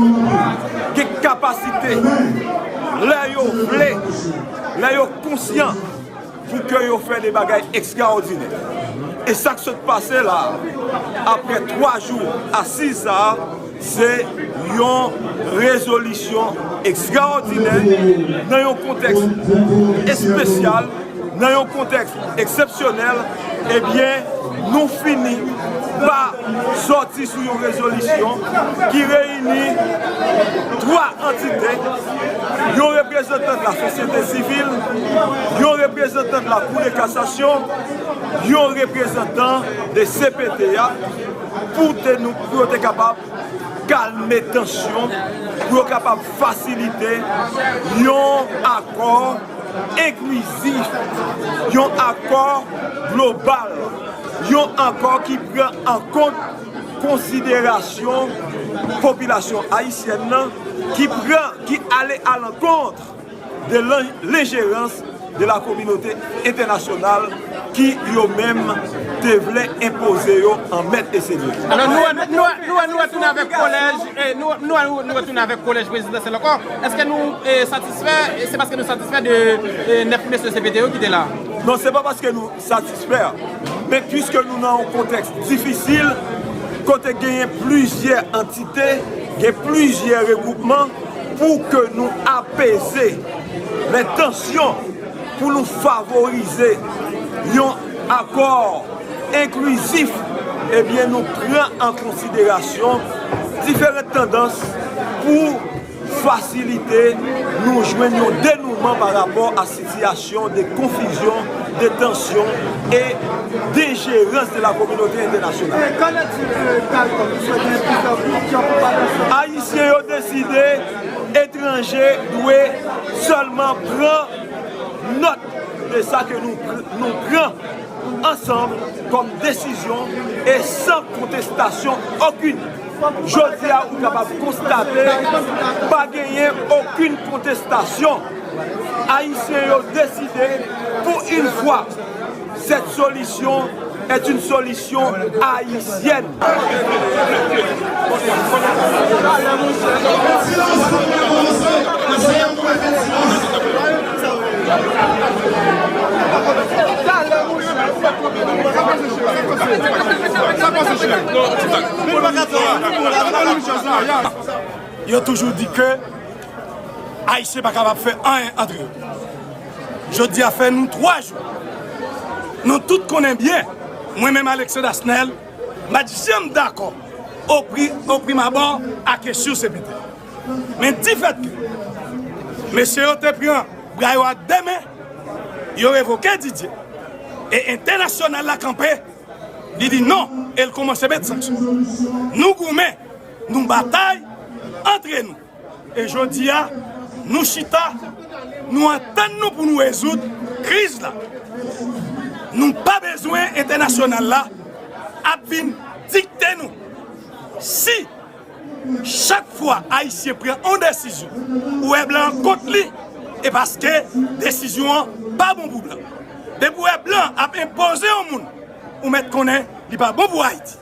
gen kapasite, lè yo vle, lè yo konsyan, pou ke yo fè de bagay ekstraòdinè. E sa k sot pase la, apre twa jou asiz sa a, se yon rezolisyon ekstraòdinè nan yon kontèks espesyal, nan yon kontèks eksepsyonèl. Ebyen, nou fini pa sòti sou yon rezolisyon ki reyini twa antite, yon reprezantan de la sosyete sivil, yon reprezantan de la Cour de cassation, yon reprezantan de C P T a, pou te nou, pou yo te kapab kalme tansyon, pou yo kapab fasilite yon akò enklizif, yon akò global, yon akò ki pran an kont konsiderasyon popilasyon ayisyèn nan, ki pran, ki ale alankont de l'en-, lenjerans de la kominote entènasyonal ki yo menm te vle enpoze yo an mèt e senyè. Alò, nou, nou, nou, nou, nou retounen avèk kolèj, eh, nou, nou, nou retounen avèk kolèj prezidansyèl ankò. Èske nou, eh, satisfè? E se paske nou satisfè de, eh, nèf mesye C P T yo ki te la? Non, se pa paske nou satisfè, men piske nou nan yon kontèks difisil, kote genyen plizyè antite, gen plizyè regwoupman, pou ke nou apeze lè tansyon, pou nou favorize yon akò enklizif, ebyen, nou pran an konsiderasyon diferan tandans pou fasilite nou jwenn yon denouman pa rapò a sitiyasyon de konfizyon, de tansyon e denjerans de la kominote entènasyonal. Ayisyen yo deside etranje dwe sèlman pran nòt de sa ke nou, nou pran ansanm kòm desizyon e san kontestasyon okenn. Jodi a, ou kapab konstate pa genyen okenn kontestasyon. Ayisyen yo deside pou yon fwa, cette solution est une solution haïtienne. Yo toujou di ke Ayisyen pa kapab fè anyen antre yo. Jodi a fè nou twa jou. Nou tout konnen byen, mwen menm Alexandre Asnel, m pa t janm dakò o pri, o prim abò a kesyon C P T. Men difèt ke mesye yo te pran bra yo ak de men, yo revoke Didier. E entènasyonal la kanpe, li di non, e l kòmanse met sanksyon. Nou goumen, nou batay antre nou. E jodi a, nou chita, nou antann nou pou nou rezoud kriz la. Nou pa bezwen entènasyonal la ap vin dikte nou. Si chak fwa Ayisyen pran yon desizyon, ou wè blan an kont li, e paske desizyon an pa bon pou blan. Depi w wè blan ap enpoze yon moun, ou mèt konnen li pa bon pou Ayiti.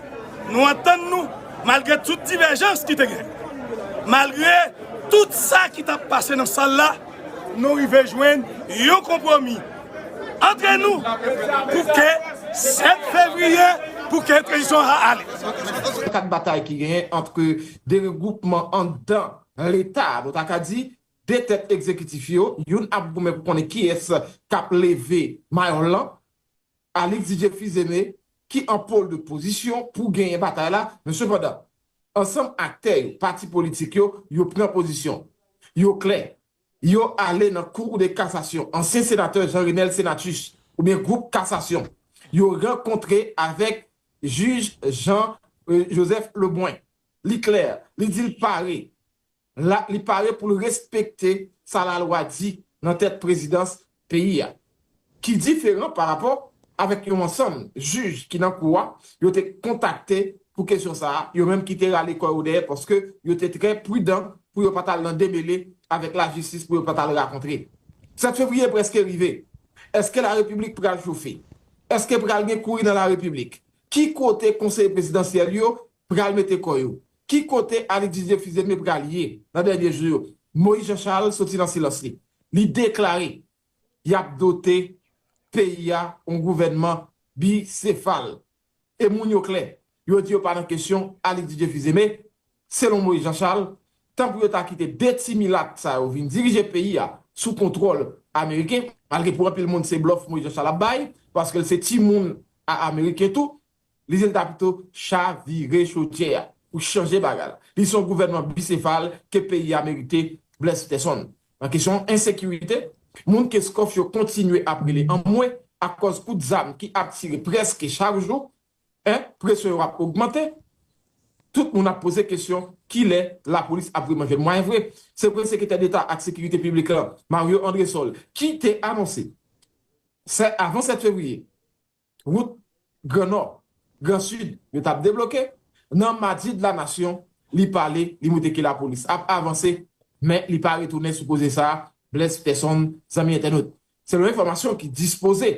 Nou antann nou, malgre tout divèjans ki te gen. Malgre tout sa ki t ap pase nan sal la, nou rive jwenn yon konpwomi antre nou pou ke sèt fevriye, pou ke tranzisyon a ale. Kat batay ki genyen ant de regwoupman anndan Leta, nou ta ka di, de tèt egzekitif yo, youn ap goumen pou konnen kiyès k ap leve mayòl lan, Alix Didier Fils-Aimé, ki an pole de pozisyon pou genyen batay la, men sepandan, ansanm aktè yo, pati politik yo, yo pran pozisyon. Yo klè. Yo ale nan Cour de cassation, ansyen senatè Jean Renel Senatus, oubyen gwoup kasasyon. Yo rankontre avèk jij Jean Joseph Lebrun. Li klè, li di l pare. La, li pare pou l respekte sa lalwa di nan tèt prezidans peyi a, ki diferan parapò avèk yon ansanm jij ki nan kou a, yo te kontakte pou kesyon sa a, yo menm ki te rale kò yo dèyè paske yo te trè pridan pou yo pa t al nan demele avèk lajistis, pou yo pa t al rakontre. Sèt fevriye prèske rive. Èske larepiblik pral chofe? Èske pral gen kouri nan larepiblik? Ki kote konseye prezidansyèl yo pral mete kò yo? Ki kote Alix Didier Fils-Aimé pral ye nan dènye jou yo? Moïse Jean Charles soti nan silans li. Li deklare y ap dote peyi a yon gouvènman bisefal. E moun yo klè. Yo di yo pa nan kesyon Alix Didier Fils-Aimé, selon Moïse Jean Charles, tan pou yo ta kite de ti milat sa yo vin dirije peyi a sou kontwòl ameriken, malgre pou anpil moun se blòf Moïse Jean Charles ap bay, paske l se timoun a ameriken tou, li di l ta pito chavire chodyè a pou chanje bagay la. Li se yon gouvènman bisefal ke peyi a merite. Blaise Peterson. Nan kesyon ensekirite, moun Kenskòf yo kontinye ap rele anmwe akòz kout zam ki ap tire prèske chak jou, en, presyon yo ap ogmante. Tout moun ap poze kesyon, kilè lapolis ap vreman jwenn mwayen vre? Se vre, Sekretè Deta ak Sekirite Piblik lan, Mario Andrésol, ki te anonse, avan sèt fevriye, wout Gran Nò, Gran Sid, yo t ap debloke. Nan Madi de la Nasyon, li pale, li montre ke lapolis ap avanse, men li pa retounen sou koze sa a, Blaise Peterson, zanmi entènot. Selon enfòmasyon ki dispoze,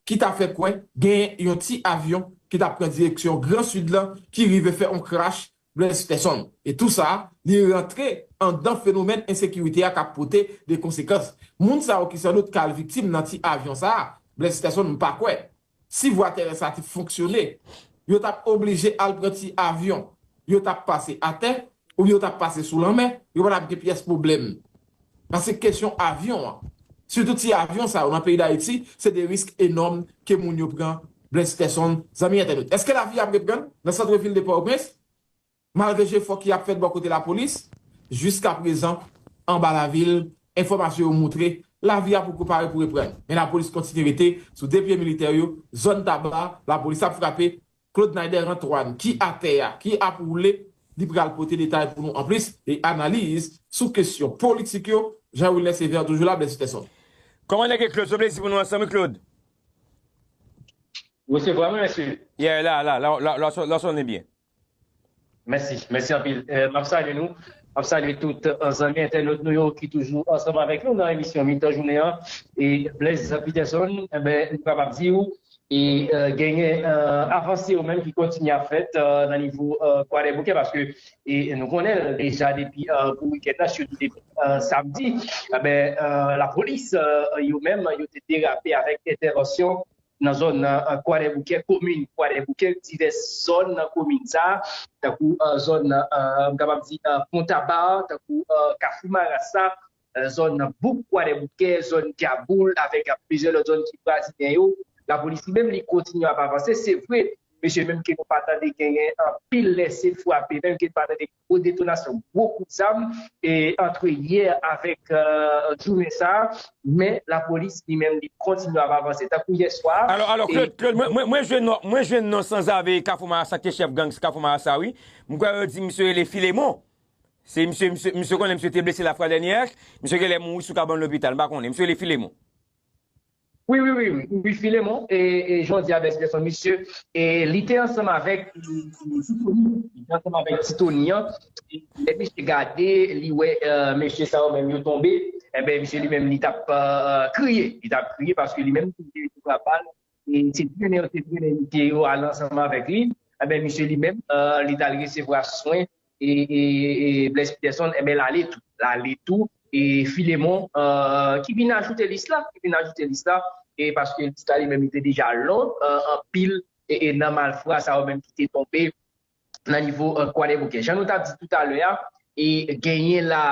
ki ta fè kwè gen yon ti avyon ki t ap pran direksyon Gran Sid lan ki rive fè yon krach Blaise Peterson. E tou sa, li rantre anndan fenomèn ensekirite a k ap pote de konsekans. Moun sa yo ki sandout ka al viktim nan ti avyon sa a, Blaise Peterson, m pa kwè. Si vwa tèrès la te fonksyone, yo t ap oblije al pran ti avyon, yo t ap pase atè, oubyen yo t ap pase sou lanmè, yo pa t ap gen pyès pwoblèm. Paske kesyon avyon an, sitou ti avyon sa yo nan peyi Dayiti, se de risk enòm ke moun yo pran. Blaise Peterson, zanmi entènot. Èske lavi ap reprann nan sant vil de Pòtoprens? Malgre jefò ki ap fèt bò kote lapolis, jiskaprezan, anba lavil, enfòmasyon yo montre lavi a poko pare pou reprann. Men lapolis kontinye rete sou de pye militè yo, zòn Taba, lapolis ap frape. Claude Naider Antoine, ki atè a, ki ap woule, li pral pote detay pou nou anplis e analiz sou kesyon politik yo. Jean Wilner Sévère, toujou la, Blaise Peterson. Kòmandè Claude, se yon plezi pou nou ansanm, wi, Claude. Resevwa mwen, mesye. Yeah, la, la, la, la, la, la, sonnen byen. Mèsi, mèsi anpil. Eh, m ap salye nou. M ap salye tout eh, zanmi entènot nou yo ki toujou ansanm avèk nou nan emisyon Mitan Jounen an. E Blaise Peterson, enben, nou kapab di w, e eh, genyen eh, avanse yo menm ki kontinye ap fèt eh, nan nivo eh, Kwadèboukè, paske e nou konnen deja depi eh, pou wikenn nan, sitou depi eh, samdi, enben, eh, lapolis eh, yo menm, yo te derape avèk entèvansyon nan zòn nan Kwadèboukè, komin Kwadèboukè, divès zòn nan komin sa, tankou zòn nan, m kapab di, Pontaba, tankou Kafou Marasa, zòn Bouk Kwadèboukè, zòn Dyaboul, avèk plizyè lòt zòn ki vwazinnen yo. Lapolis li menm, li kontinye ap avanse. Se vre, mesye, menm ke nou pa tande genyen anpil lèse frape, menm ke nou pa tande gwo detonasyon, gwo kout zam, e, antre yè avèk, e, jounen sa a, men lapolis li menm, li kontinye ap avanse. Tankou yè swa, Alò, alò, Claude, Claude, mwen, mwen, mwen jwenn non, mwen jwenn non sanzave Kafou Marasa, ki te chèf gang Kafou Marasa, wi. Mwen kwè yo di misye rele Filemon. Se misye, misye, misye konnen misye te blese lafwadènyè, misye genlè mouri sou kabann lopital, m pa konnen. Misye rele Filemon. Wi, wi, wi, wi, Filemon, e, e, jan w di a, Blès Pèsonn, misye, e, li te ansanm avèk, li te ansanm avèk Ti Tony an, e, lè misye gade, li wè, e, mesye sa yo menm yo tonbe, enben, misye li menm, li t ap, e, kriye, li t ap kriye paske li menm, li te resevwa bal, e, se trennen yo te trennen misye yo al ansanm avèk li, enben, misye li menm, e, li t al resevwa swen, e, e, e Blaise Peterson, enben, l ale tou. L ale tou. E Filemon, e, ki vin ajoute lis la, ki vin ajoute lis la, e paske lis la li menm li te deja long, e, anpil, e, e nan malfra sa yo menm ki te tonbe nan nivo, e, Kwadèboukè. Jan nou t ap di toutalè a, e genyen la,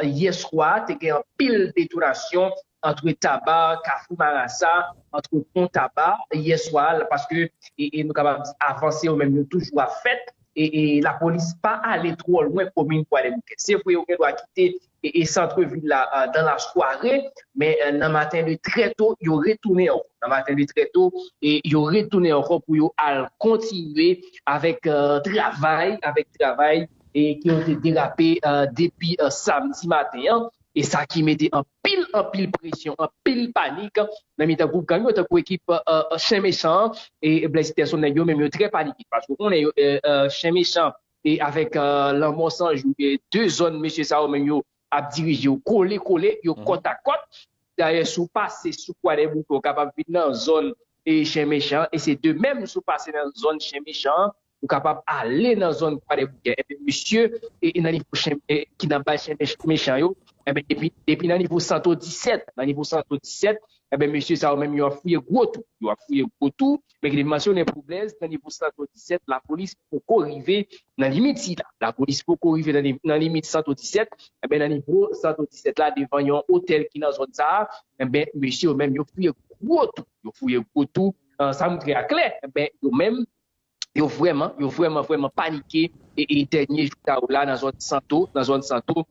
e, yè swa, te gen anpil detonasyon antre Taba, Kafou Marasa, antre Pon Taba, yè swa, paske, e, e nou kapab di, avanse yo menm yo toujou ap fèt, e, e lapolis pa ale twò lwen komin Kwadèboukè. Se vre, yo gen dwa kite, e, e sant vil la, e, dan la sware, men, e, nan maten de trè to, yo retounen ankò. Nan maten de trè to, e, yo retounen ankò pou yo al kontinye avèk, e, travay, avèk travay, e, ki yo te derape, e, depi, e, samdi maten an. E sa ki mete anpil, anpil presyon, anpil panik nan mitan gwoup gang yo, tankou ekip, e, e, Chen Mechan an, e Blaise Peterson, nèg yo menm yo trè panike. Paske w konnen yo, e, e, Chen Mechan e avèk, e, Lanmò San Jou, e de zòn mesye sa yo menm yo ap dirije yo kole, kole, yo kòt a kòt. Dayè, si w pase sou Kwadèboukè, ou kapab vin nan zòn, e, Chen Mechan, e se de menm si w pase nan zòn Chen Mechan, ou kapab ale nan zòn Kwadèboukè. Enben, mesye, e, e nan nivo chen, e, ki nan baz Chen Mech-, Mechan yo, enben, depi, depi nan nivo Santo disèt, nan nivo Santo disèt, enben, mesye sa yo menm, yo ap fouye gwo tou. Yo ap fouye gwo tou. Men ki te mansyonnen pou Blaise, nan nivo Santo disèt, lapolis poko rive nan limit sila. Lapolis poko rive nan li-, nan limit Santo disèt. Enben, nan nivo Santo disèt la, devan yon otèl ki nan zòn sa a, enben, mesye yo menm, yo fouye gwo tou. Yo fouye gwo tou. E, sa montre a klè. Enben, yo menm, yo vrèman, yo vrèman, vrèman panike e, e dènye jou sa yo la nan zòn Santo, nan zòn Santo.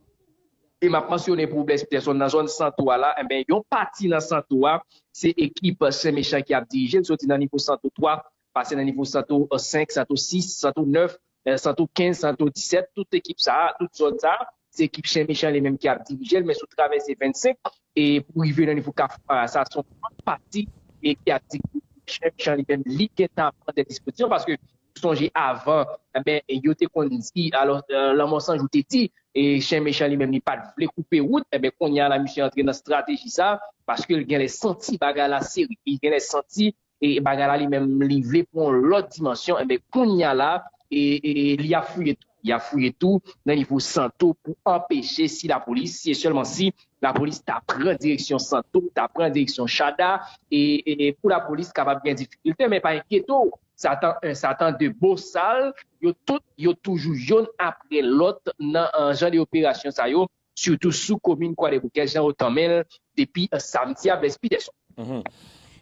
E m ap mansyone pou Blaise Peterson nan zòn Santo a la, enben, yon pati nan Santo a, se ekip Chen Mechan ki ap dirije l, soti nan nivo Santo twa, pase nan nivo Santo senk, Santo sis, Santo nèf, e, Santo kenz, Santo disèt, tout ekip sa a, tout zòn sa a, se ekip Chen Mechan li menm ki ap dirije l, men si w travèse vennsenk, e pou rive nan nivo Kafou Marasa, se yon lòt pati, e ki ap di Chen Mechan li menm, li gentan ap pran dè dispozisyon, paske sonje avan, enben, yo te konn di, alò, e, Lanmò San Jou te di, e Chen Mechan li menm, li pa t vle koupe wout, enben, kounye a la, misye antre nan estrateji sa, paske l genlè santi bagay la serye, li genlè santi, e bagay la li menm, li vle pran yon lòt dimansyon, enben, kounye a la, e, e li ap fouye tou, li ap fouye tou nan nivo Santo pou anpeche si lapolis, si e sèlman si lapolis ta pran direksyon Santo, ta pran direksyon Chada, e, e, e pou lapolis kapab gen difikilte, men pa enkyete w, Satan en, Satan de, Bosal, yo tout, yo toujou yonn apre lòt nan, e, jan de operasyon sa yo, sitou sou komin Kwadèboukè, jan yo tanmen l depi, e, samdi a, Blaise Peterson.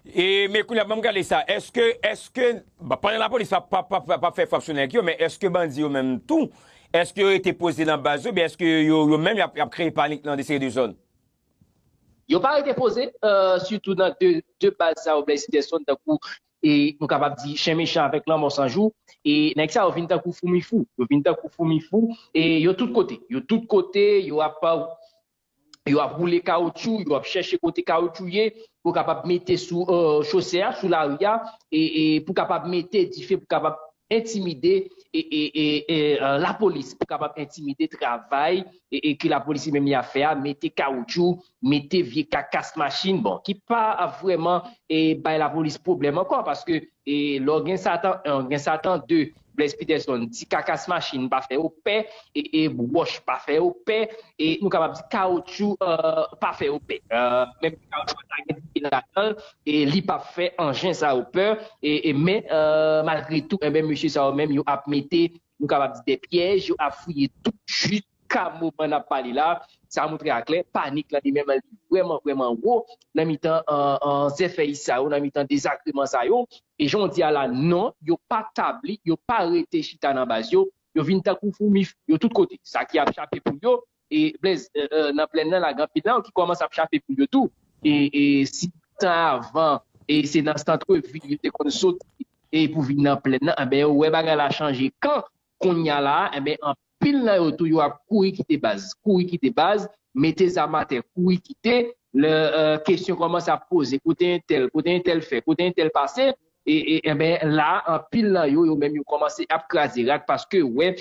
E, men kounye a, ban m gade sa. Èske, èske, bon, pandan lapolis p ap, p ap, p ap, p ap fè frap sou nèg yo, men èske bandi yo menm tou, èske yo rete poze nan baz yo, oubyen èske yo, yo menm, y ap, y ap kreye panik nan de seri de zòn? Yo pa rete poze, e, sitou nan de, de baz sa yo, Blaise Peterson, tankou, e, nou kapab di, Chen Mechan avèk Lanmò San Jou. E nèg sa yo vin tankou foumi fou. Yo vin tankou foumi fou. E yo tout kote. Yo tout kote, yo ap, yo ap woule kawoutchou, yo ap chèche kote kawoutchou ye, pou kapab mete sou, e, chosè a, sou lari a, e, e pou kapab mete dife, pou kapab entimide, e, e, e, e, e, lapolis, pou kapab entimide travay, e, e ke lapolis li menm li ap fè a, mete kawoutchou, mete vye kakas machin, bon, ki pa vrèman, e, bay lapolis pwoblèm ankò, paske, e, lè w gen Satan en, gen Satan de, Blaise Peterson, ti kakas machin pa fè yo pè, e, e wòch pa fè yo pè, e nou kapab di kawoutchou, e, pa fè yo pè. E, menm kawoutchou ta gen dife nan ladan l, e li p ap fè anjen sa yo pè, e, e men, e, malgre tou, enben, mesye sa yo menm, yo ap mete, nou kapab di, de pyèj, yo ap fouye tout jis jiska moman n ap pale la, sa montre aklè, panik lan li menm li vrèman, vrèman wo nan mitan, euh, euh, zèfèy sa yo, nan mitan dezagreman sa yo. E jan w di a la, non, yo pa tabli, yo pa rete chita nan baz yo, yo vin tankou foumi, yo tout kote. Sa ki ap chape poul yo, e Blaise, euh, euh, nan plèn nan, la gen anpil nan yo ki kòmanse ap chape poul yo tou. E, e si tan avan, e se nan santrevil yo te konn soti, e pou vin nan plèn nan, enben, yo wè bagay la chanje kan, kounye a la, enben, anpil nan yo tou, yo ap kouri kite baz, kouri kite baz, mete zam atè, kouri kite, lè, euh, kesyon kòmanse ap poze, kote entèl, kote entèl fè, kote entèl pase, e, e, enben, la, anpil nan yo, yo menm, yo kòmanse ap kraze rak paske, wè,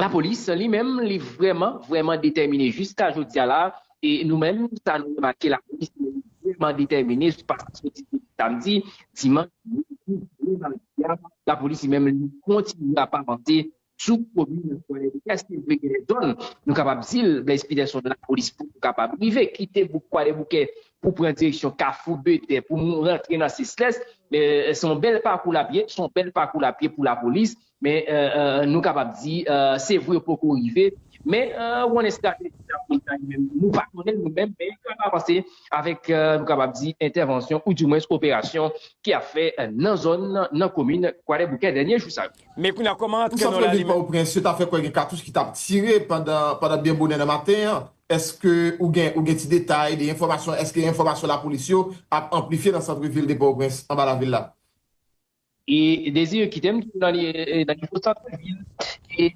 lapolis, li menm, li vrèman, vrèman detèmine jiska jodi a la, e nou menm, sa nou remake, lapolis, li vrèman detèmine, paske soti samdi, dimanch, lendi, jodi a, lapolis, li menm, li kontinye ap avanse sou komin Kwadèboukè. Se vre, gen de zòn, nou kapab di l, Blaise Peterson, lapolis poko kapab rive kite bouk Kwadèboukè pou pran direksyon Kafou Betè, pou nou rantre nan Seslès. E, se yon bèl pakou l ap ye, se yon bèl pakou l ap ye pou lapolis, men, e, e, nou kapab di, e, se vre yo poko rive, men, e, w konnen estrateji lapolis la li menm, nou pa konnen l nou menm, men yo ap avanse avèk, e, nou kapab di, entèvansyon oudimwens operasyon ki ap fè, e, nan zòn nan, nan komin Kwadèboukè dènye jou sa yo. Men kounye a, kòman antre nan la li menm? Pou santrevil Pòtoprens, yo ta fè kwè gen katouch ki t ap tire pandan, pandan byen bonè nan maten an. Èske ou gen, ou gen ti detay de enfòmasyon? Èske enfòmasyon lapolis yo ap anplifye nan santrevil de Pòtoprens, anba lavil la? E Désiré, kite m di w nan li-, e, nan nivo santrevil, e, e,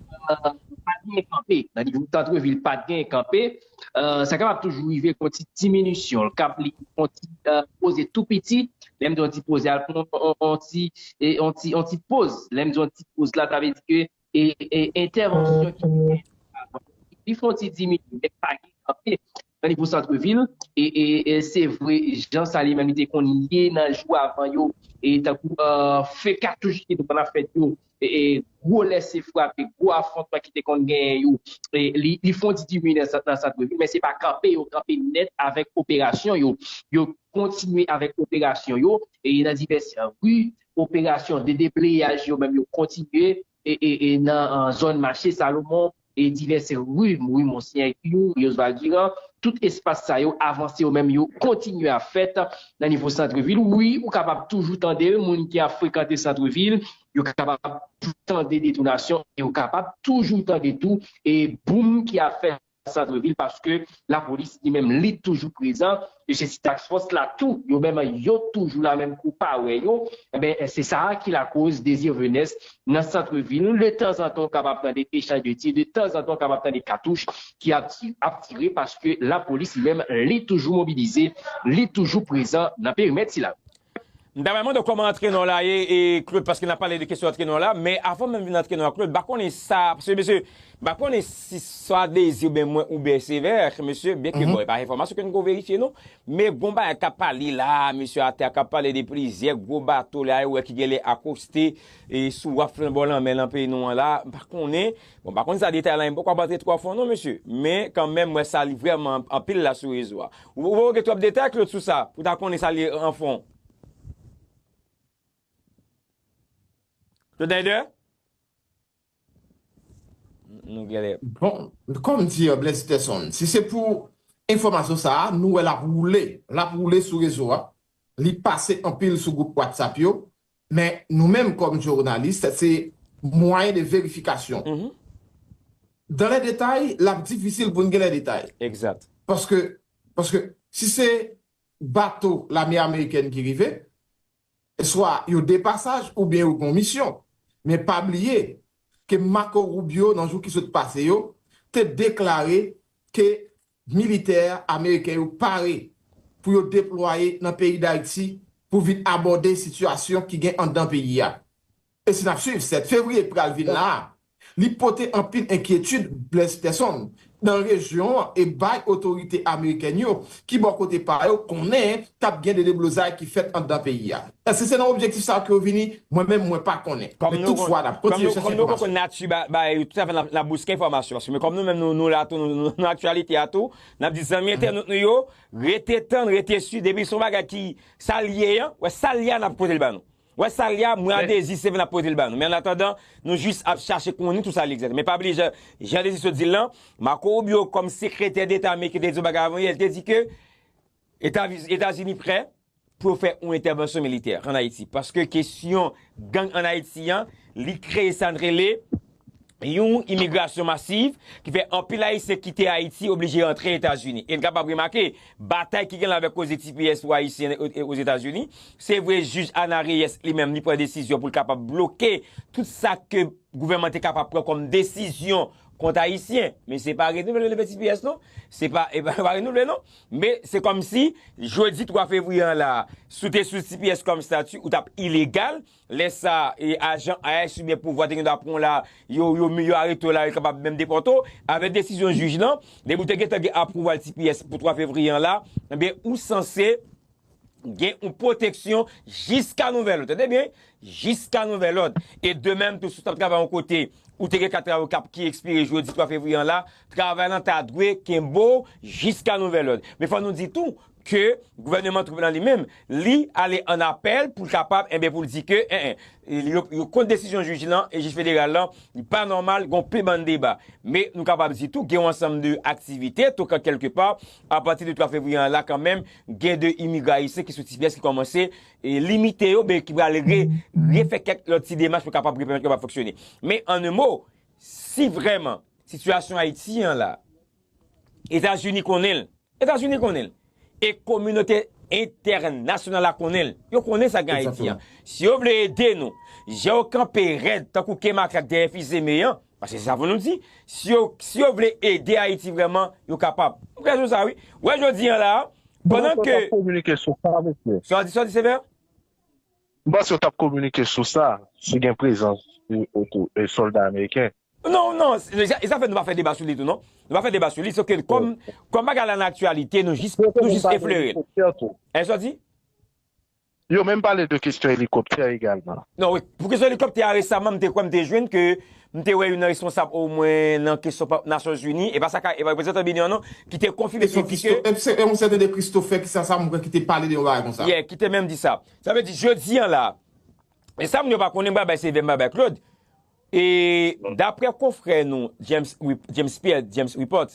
pa t gen kanpe. Nan nivo santrevil, pa t gen kanpe. E, sa kapab toujou rive, gon ti diminisyon. L kab li, gon ti, e, poze tou piti. Lè m di yon ti poze, al pran yon, yon, yon ti, e, yon ti, yon ti poz. Lè m di yon ti poz la, sa vle di ke, e, e, entèvansyon ki gen li fè yon ti diminye, men pa gen kanpe nan nivo santrevil. E, e, e se vre, jan sa li menm li te konn ye nan jou avan yo, e tankou, e, fe katouch ki te konn ap fèt yo, e, e gwo lèse frape, gwo afwontman ki te konn genyen yo, e li, li fè yon ti diminye nan, nan santrevil, men se pa kanpe yo kanpe nèt avèk operasyon yo. Yo kontinye avèk operasyon yo, e nan divès ri, operasyon de debleyaj yo menm yo kontinye, e, e, e nan, e, zòn mache Salomon, e divès ri, ri Monsignor Guillou, ri Oswald Durand, tout espas sa yo avanse yo menm yo kontinye ap fèt nan nivo santrevil. Wi, ou kapab toujou tande moun ki ap frekante santrevil, yo kapab toujou tande detonasyon, e yo kapab toujou tande tou, e boum ki ap fèt santrevil, paske lapolis li menm li toujou prezan, e se ti task force la tou, yo menm yo toujou la menm kou pa wè yo, enben, se sa a ki lakoz Désir Venès nan santrevil, de tanzantan w kapab tande echanj de tir, de tanzantan w kapab tande katouch ki ap ti-, ap tire, paske lapolis li menm li toujou mobilize, li toujou prezan nan perimèt sila. M ta renmen mande w kòman antrenè w la ye, e, Claude, paske n ap pale de kesyon antrenè w la, men avan menm vin antrenè w, Claude, m pa konnen sa, paske mesye, m pa konnen si sa Désir oubyen mwen oubyen Sévère, mesye, byenke, bon, e pa enfòmasyon ke n ko verifye non, men gon bagay k ap pale la, mesye atè a k ap pale de plizyè gwo bato la, ou wè ki genlè akoste, e, sou waf lan bò lanmè nan peyi nou an la, m pa konnen, bon, m pa konn sa detay la, m poko ap antre twò fon non, mesye, men kanmenm, m wè sa li vrèman anpil la sou rezo a. Ou, ou gen twòp detay, Claude, sou sa, pou ta konnen sa li anfon? Claude Neider? Nou genlè. Bon, kòm di, euh, Blaise Peterson, si se pou enfòmasyon sa a, nou wè l ap woule, l ap woule sou rezo a, li pase anpil sou gwoup WhatsApp yo, men nou menm kòm jounalis, se mwayen de verifikasyon. Mhm. Dan lè detay, l ap difisil pou n gen lè detay. Egzat. Paske, paske si se bato lame amerikèn ki rive, swa yo de pasaj oubyen yo gon misyon. Men pa bliye ke Marco Rubio, nan jou ki sot pase yo, te deklare ke militè ameriken yo pare pou yo deplwaye nan peyi Dayiti pou vin abòde sitiyasyon ki gen anndan peyi a. E si n ap swiv, sèt fevriye k pral vin la a, li pote anpil enkyetid, Blaise Peterson, nan rejyon an e bay otorite amerikèn yo, ki bò kote pa yo konnen t ap gen de deblozay ki fèt anndan peyi a. Èske se nan objektif sa a ke yo vini? Mwen menm, mwen pa konnen. Men toutfwa, n ap kontinye chèche enfòmasyon. Kòm nou, kòm nou konn nati ba-, bagay yo, toutafè n ap, n ap bouske enfòmasyon. Paske men kòm nou menm, nou, nou la tou, nou, nou, nou nan aktyalite a tou, n ap di zanmi entènot nou yo, rete tann, rete swiv, depi se yon bagay ki, sa l ye an, wè, sa l ye a, n ap pote l ba nou. Wè sa l ye a, mwen a Dezi, se vin ap pote l ba nou. Men annatandan, nou jis ap chache konnen tou sa li egzakteman. Men pa bliye, jan, jan Dezi sot di l lan, Marco Rubio, kòm sekretè deta ameriken, te di yon bagay avan yè, li te di ke Eta-, Etazini prè pou yo fè yon entèvansyon militè ann Ayiti. Paske kesyon gang ann Ayiti an, li kreye sa n rele yon imigrasyon masiv ki fè anpil Ayisyen kite Ayiti, oblije rantre Etazini. E n kapab remake, batay ki gen la avèk koze T P S pou Ayisyen o- Ozetazini, se vre jij Ana Reyes li menm li pran desizyon pou l kapab bloke tout sa ke gouvènman te kapab pran kòm desizyon kont Ayisyen. Men se pa renouvle level T P S non. Se pa, e pa, pa renouvle non. Men se kòmsi jodi twa fevriye an la, si w te sou T P S kòm estati, ou t ap ilegal. Lè sa, e, ajan I S oubyen pouvwa te gen dwa pran w la, yo, yo, yo arete w la, yo kapab menm depòte w. Avèk desizyon jij lan, depi w te gentan gen apwouval T P S pou twa fevriye an la, ebyen, ou sanse gen yon pwoteksyon jiska nouvèl òd. Tande byen, jiska nouvèl òd. E de menm tou, si w t ap travay yon kote, ou te gen kat travay k ap, ki ekspire jodi twa fevriye an la, travay lan ta dwe kenbe w jiska nouvèl òd. Men fò nou di tou, ke gouvènman Trump lan li menm, li ale ann apèl pou l kapab, enben, pou l di ke, en, en, yo, yo kont desizyon jij lan e jij federal lan, li pa nòmal, gon pil bann deba. Men nou kapab di tou, gen yon ansanm de aktivite, tou kan kèlkepa, apati de twa fevriye an la kanmenm, gen de imigran ayisyen ki sou T P S ki kòmanse, e, limite yo, men ki pral re, refè kèk lòt ti demach pou kapab repèmèt yo kapab fonksyone. Men, an en mo, si vrèman, sitiyasyon Ayiti an la, Etazini konnen l, Etazini konnen l. E kominote entènasyonal la konnen l. Yo konnen sa gen Ayiti an. Si yo vle ede nou, jan yo kanpe rèd tankou ke makak dèyè fize me an, paske se sa pou nou di, si yo, si yo vle ede Ayiti vrèman, yo kapab. M kwè sou sa, wi. Wè jodi an la, pandan ke. Kominike sou sa, mesye. Sa w di, sa w di, Sevè? M panse yo t ap kominike sou sa, si gen prezans, e, oto-, e, sòlda ameriken. Non, non, e sa, e sa fè nou pa fè deba sou li tou, non. Nou pa fè deba sou li, se ke kòm, kòm bagay la nan aktyalite, nou jis, nou jis eflere l. E sa w di? Yo menm pale de kesyon elikoptè egalman. Non, wi. Pou kesyon elikoptè a, resaman, m te kwè m te jwenn ke m te wè youn nan responsab omwen nan kesyon pa-, Nasyonzini, e pa sa ka, e pa reprezantan Biden an, non, ki te konfime, ki di ke. E se, e yon sèten de Christopher, ki sa, sa, m kwè ki te pale de yon bagay konsa. Yeah, ki te menm di sa. Sa vle di, jodi an la, e sa moun yo pa konnen, m pral bay Sevè, m pral bay Claude. E daprè konfrè nou, James, Rep-, James Pierre, James Report,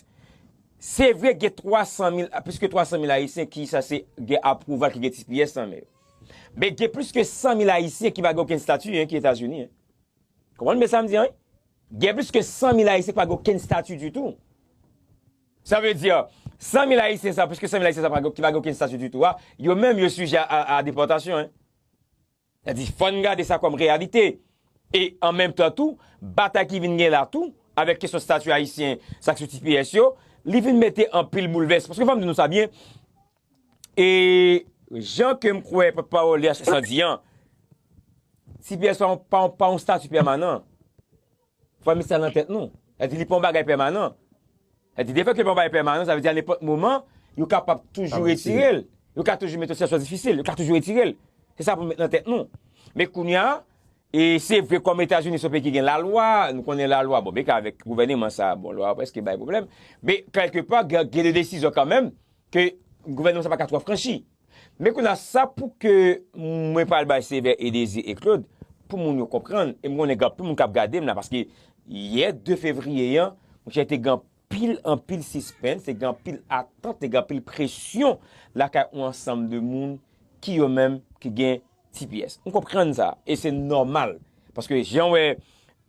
se vre gen twa san mil, plis ke twa san mil Ayisyen ki sanse gen apwouval ki gen T P S nan men yo. Men gen plis ke san mil Ayisyen ki pa gen okenn estati, en, ki Etazini, en. Konprann byen sa m di an, wi? Gen plis ke san mil Ayisyen ki pa gen okenn estati ditou. Sa vle di, san mil Ayisyen sa, plis ke san mil Ayisyen sa pa gen, ki pa gen okenn estati ditou a, yo menm yo sijè a, a, a depòtasyon, en. Sa di, fò n gade sa kòm reyalite. E an menm tan tou, batay ki vin gen la tou, avèk kesyon estati ayisyen, sa k sou T P S yo, li vin mete anpil boulvès. Paske fò m di nou sa byen, e jan ke m kwè pòtpawòl D H S lan di an, T P S pa, pa, pa yon estati pèmanan. Fò n met sa nan tèt nou. Sa di li pa yon bagay pèmanan. Sa di, defèt ke li pa yon bagay pèmanan, sa vle di a nenpòt moman, yo kapab toujou retire l. Yo ka toujou mete yon sitiyasyon difisil, yo ka toujou retire l. Se sa pou n met nan tèt nou. Men kounye a, e se vre kòm Etazini se yon peyi ki gen lalwa, nou konnen lalwa, bon, men ka avèk gouvèneman sa, bon, lwa a prèske bay pwoblèm. Men kèlkepa, gen, gen de desizyon kanmenm ke gouvènman sa pa ka twò franchi. Men kounye a, sa pou ke mwen pral bay Sevè e Dezi e Claude, pou moun yo konprann, e m konnen gen anpil moun k ap gade m la, paske yè de fevriye an, monchè, te gen anpil, anpil sispens, te gen anpil atant, te gen anpil presyon lakay yon ansanm de moun ki yo menm ki gen T P S. M konprann sa, e se nòmal, paske jan w wè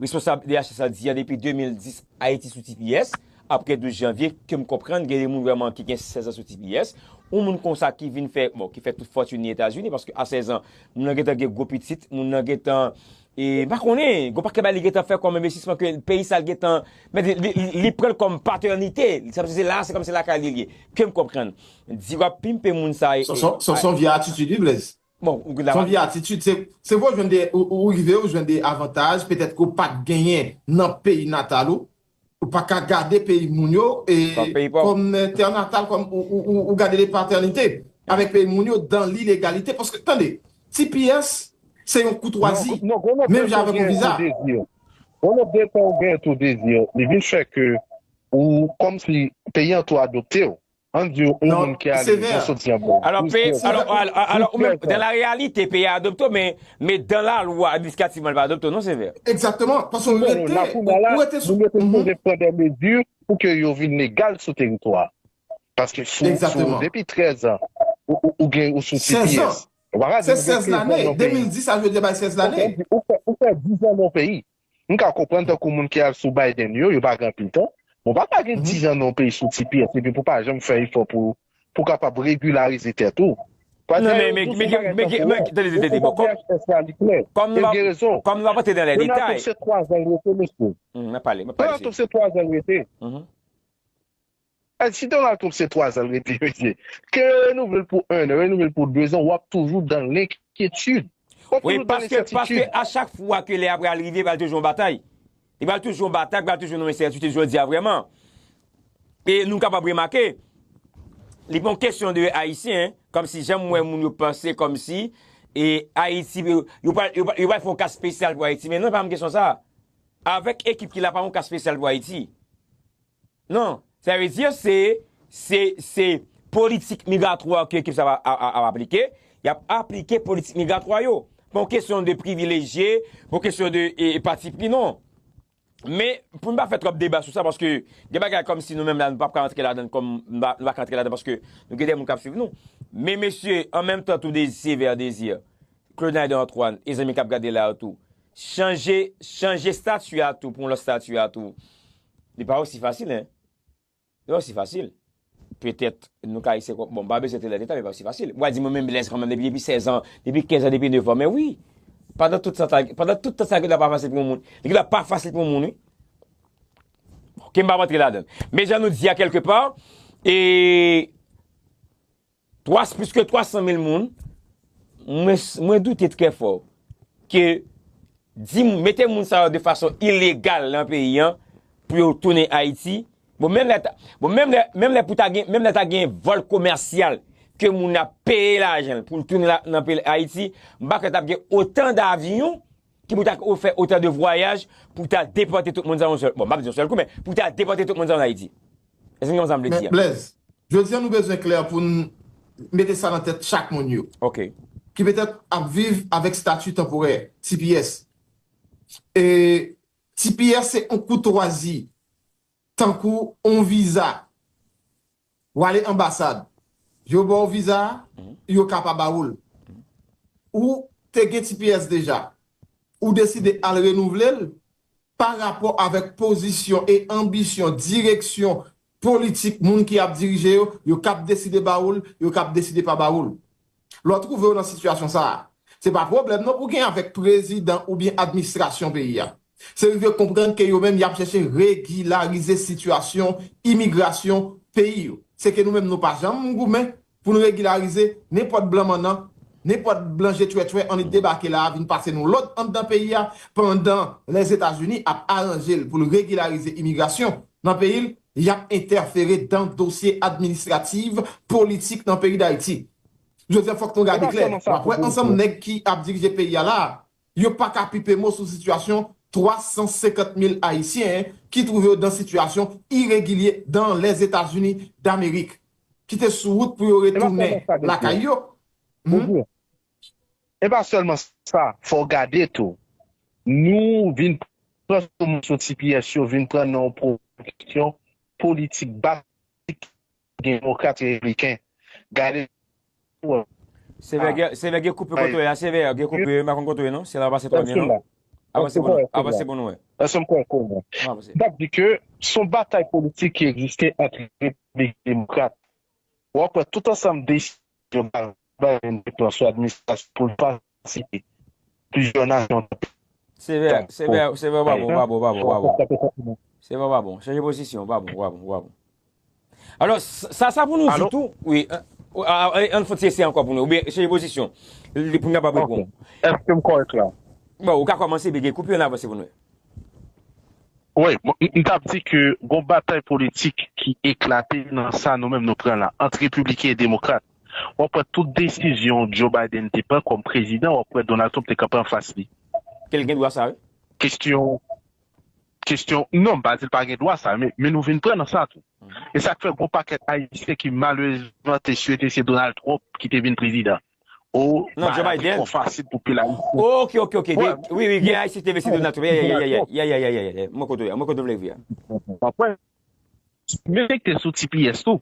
responsab D H S la di an, depi de mil dis, Ayiti sou T P S. Apre douz janvye, ke m konprann, gen de moun vrèman ki gen sèz an sou T P S. Yon moun konsa ki vin fè, bon, ki fè tout fòtin li Etazini, paske a sèz an, moun nan gentan gen gwo pitit, moun nan gentan, e, m pa konnen, gwo pakèt bagay li gentan fè kòm envestisman ke peyi sa l gentan, men li, li, li pran l kòm patènite. Sa vle di se la, se kòm se lakay li l ye. Ke m konprann. Di w ap pimpe moun sa, e, se, se, se yon vye atitid, wi, Blaise. Bon, ou gen la. Se yon vye atitid. Se, se vre ou jwenn de, ou, ou, ou rive, ou jwenn de avantaj, petèt ke ou pa t genyen nan peyi natal ou. Ou pa ka gade peyi moun yo, e, kòm, e, tè natal, kòm ou, ou, ou, ou gade de patènite avèk peyi moun yo dan lilegalite. Paske, tande, T P S, se yon koutwazi, menm jan avèk yon viza. Gon lòt detay ou gen tou, Dezi. Li vin fè ke ou, kòmsi peyi an tou adopte w. Ann di yon moun ki ale, jan sot di an bon. Alò, pe, alò, alò, alò, ou menm, dan la reyalite, peyi a adopte w, men, men dan la lwa administrativman, l pa adopte w, non, Sevè? Egzakteman, paske w rete, ou rete sou. Moun yo te sipoze pran de mezi pou ke yo vin legal sou teritwa a. Paske si w, si w depi trèz an, ou, ou, ou gen, ou sou T P S. Ou pa ka di m gen trèz ane, de mil dis a jodi a bay sèz lane. Ou fè, ou fè diz an nan yon peyi. M ka konprann tankou moun ki al sou Biden yo, yo pa gen anpil tan. Men w pa ka gen diz an nan yon peyi sou T P S epi pou w pa janm fè efò pou, pou w kapab regilarize tèt ou. Non, men, men, men, men, men, tande, tande, tande, bon, kòm, kòm nou pa, kòm nou pa antre nan lè detay. Donald Trump se twa zan l rete, mesye. Donald Trump se twa zan l rete. Ay, si Donald Trump se twa zan l rete, mesye, ke yo renouvle l pou en an, renouvle l pou de zan, w ap toujou dan lenkyetid. W ap toujou dan lenkyetid. Wi, paske, paske a chak fwa ke lè a pral rive, pral toujou yon batay. Li pral toujou yon batay, pral toujou yon ensètitid jodi a vrèman. E nou kapab remake, li pa yon kesyon de Ayisyen, kòmsi jan m wè moun yo panse, kòmsi, e Ayiti, yo, yo pral, yo pral, yo pral fè yon ka espesyal pou Ayiti, men non, pa menm kesyon sa. Avèk ekip ki la, pa yon ka espesyal pou Ayiti. Non, sa vle di se, se, se politik migratwa ke ekip sa ap, ap, ap aplike. Y ap aplike politik migratwa yo. Pa yon kesyon de privilejye, pa yon kesyon de, e, e patipri, non. Men, pou n pa fè twòp deba sou sa, paske gen bagay kòmsi nou menm la, nou p ap ka rantre ladan l, kòm nou pa, nou pa ka rantre ladan, paske nou gen de moun k ap swiv nou. Men, mesye, an menm tan tou, Désir, Sévère Désir, Claude Naïdon Antoine, e zanmi k ap gade la yo tou, chanje, chanje estati a tou pou yon lòt estati a tou. Li pa osi fasil, en. Li pa osi fasil. Petèt, nou ka eseye, bon, m pa bezwen antre nan detay, men li pa osi fasil. Ou a di, mwen menm, Blaise, kanmenm, depi, depi sèz an, depi kenz an, depi nèf an, men wi. Pandan tout tan sa, pandan tout tan sa, li pa fasil pou yon moun. Li pa fasil pou yon moun, wi. Ke m pa antre ladan l. Men jan nou di a kèlkepa, e twa, plis ke twa san mil moun, mwen, mwen doute trè fò ke di, mete moun sa yo de fason ilegal nan peyi an pou yo tounen Ayiti. Bon, menm lè ta, bon, menm lè, menm lè pou ta gen, menm lè ta gen vòl komèsyal ke moun ap peye lajan l pou l tounen la, nan peyi Ayiti, m pa kwè t ap gen otan davyon ki pou ta ofè otan de vwayaj pou ta depòte tout moun sa yon sèl, bon, m pa di yon sèl kou, men pou ta depòte tout moun sa ann Ayiti. Èske w konprann sa m vle di a? Men, Blaise, jodi a nou bezwen klè pou n mete sa nan tèt chak moun yo. Ok. Ki petèt ap viv avèk estati tanporè, T P S. E T P S se yon koutwazi, tankou yon viza. W ale anbasad, yo ba w viza a, yo ka pa ba w l. Ou te gen T P S deja, ou deside al renouvle l, pa rapò avèk pozisyon e anbisyon, direksyon politik moun ki ap dirije yo, yo k ap deside ba w l, yo k ap deside pa ba w l. Lè w twouve w nan sitiyasyon sa a, se pa pwoblèm non pou gen avèk prezidan oubyen administrasyon peyi a. Se rive konprann ke yo menm y ap chèche regilarize sitiyasyon imigrasyon peyi yo. Se ke nou menm nou pa janm goumen pou n regilarize nenpòt blan mannan, nenpòt blan je twètwè annik debake la a vin pase nou lòd anndan peyi a, pandan Lèzetazini ap aranje l pou l regilarize imigrasyon nan peyi l, y ap entèfere dan dosye administratif, politik nan peyi Dayiti. Jodi a, fòk nou gade klè. W ap wè ansanm nèg ki ap dirije peyi a la a, yo pa ka pipe mo sou sitiyasyon twa san senkant mil Ayisyen ki twouve yo dan sitiyasyon iregilye dan Lèzetazini Damerik, ki te sou wout pou yo retounen lakay yo. E pa sèlman sa, fò w gade tou. Nou vin pran sou moun sou T P S yo, vin pran nan yon pwovokasyon politik bazik gen demokrat e repibliken. Gade. Sevè gen, Sevè gen koupe kote w ye a, Sevè gen koupe, m pa konn kote w ye non, se la w pase twò byen non. Avanse pou nou, avanse pou nou wè. Èske m kòrèk pou mwen? M t ap di ke se yon batay politik ki egziste ant repiblik e demokrat. W ap wè tout ansanm desizyon Biden te pran sou administrasyon pou l fasilite plizyè nasyon nan peyi. Sevè, Sevè, Sevè, w pa bon, w pa bon, w pa bon, w pa bon. Sevè, w pa bon. Chanje pozisyon, w pa bon, w pa bon, w pa bon. Alò, sa, sa pou nou di tou, wi, ann fè ti eseye ankò pou nou, oubyen chanje pozisyon, pou n kapab reponn. Èske m kòrèk la? Bon, ou ka kòmanse, epi gen koupe, ann avanse pou nou. Wi, m, m t ap di ke gon batay politik ki eklate nan sa nou menm nou pran la, ant repibliken e demokrat. W ap wè tout desizyon Joe Biden te pran kòm prezidan, w ap wè Donald Trump te kanpe anfas li. Ke l gen dwa sa, wi. Kesyon, Kesyon, non, m pa di l pa gen dwa sa, men, men nou vin pran nan sa tou. E sa k fè gon pakèt Ayisyen ki malerezman te swete se Donald Trump ki te vin prezidan. O, bagay la te twò fasil pou pil Ayisyen. Ok, ok, ok. Wi, wi, gen Ayisyen ki te vle se Donald Trump. Yeah, yeah, yeah. Mwen kote w ye, mwen kote w vle rive a. Konprann? Mete sou T P S tou.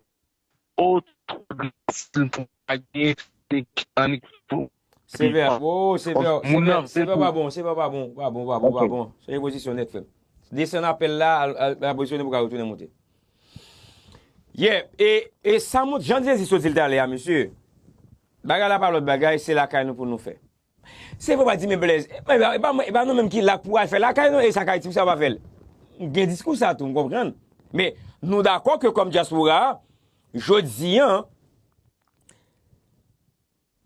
O, twò difisil pou pa gen annik pou. Sevè, o, sevè, sevè, sevè pa bon, sevè pa bon, pa bon, pa bon, pa bon. Se repozisyon nèt, frè m. Desann apèl la, al, al, al repozisyone pou ka retounen monte. Yeah, e, e sa mont, jan Jezi sot di l talè a, mesye. Bagay la pa lòt bagay, se lakay nou pou nou fè. Se pou pa di men Blaise, e pa, e pa, e pa nou menm ki la pou al fè lakay nou, e sa k Ayiti pou sa pa fè l. M gen diskou sa tou, m konprann. Men, nou dakò ke kòm dyaspora, jodi a,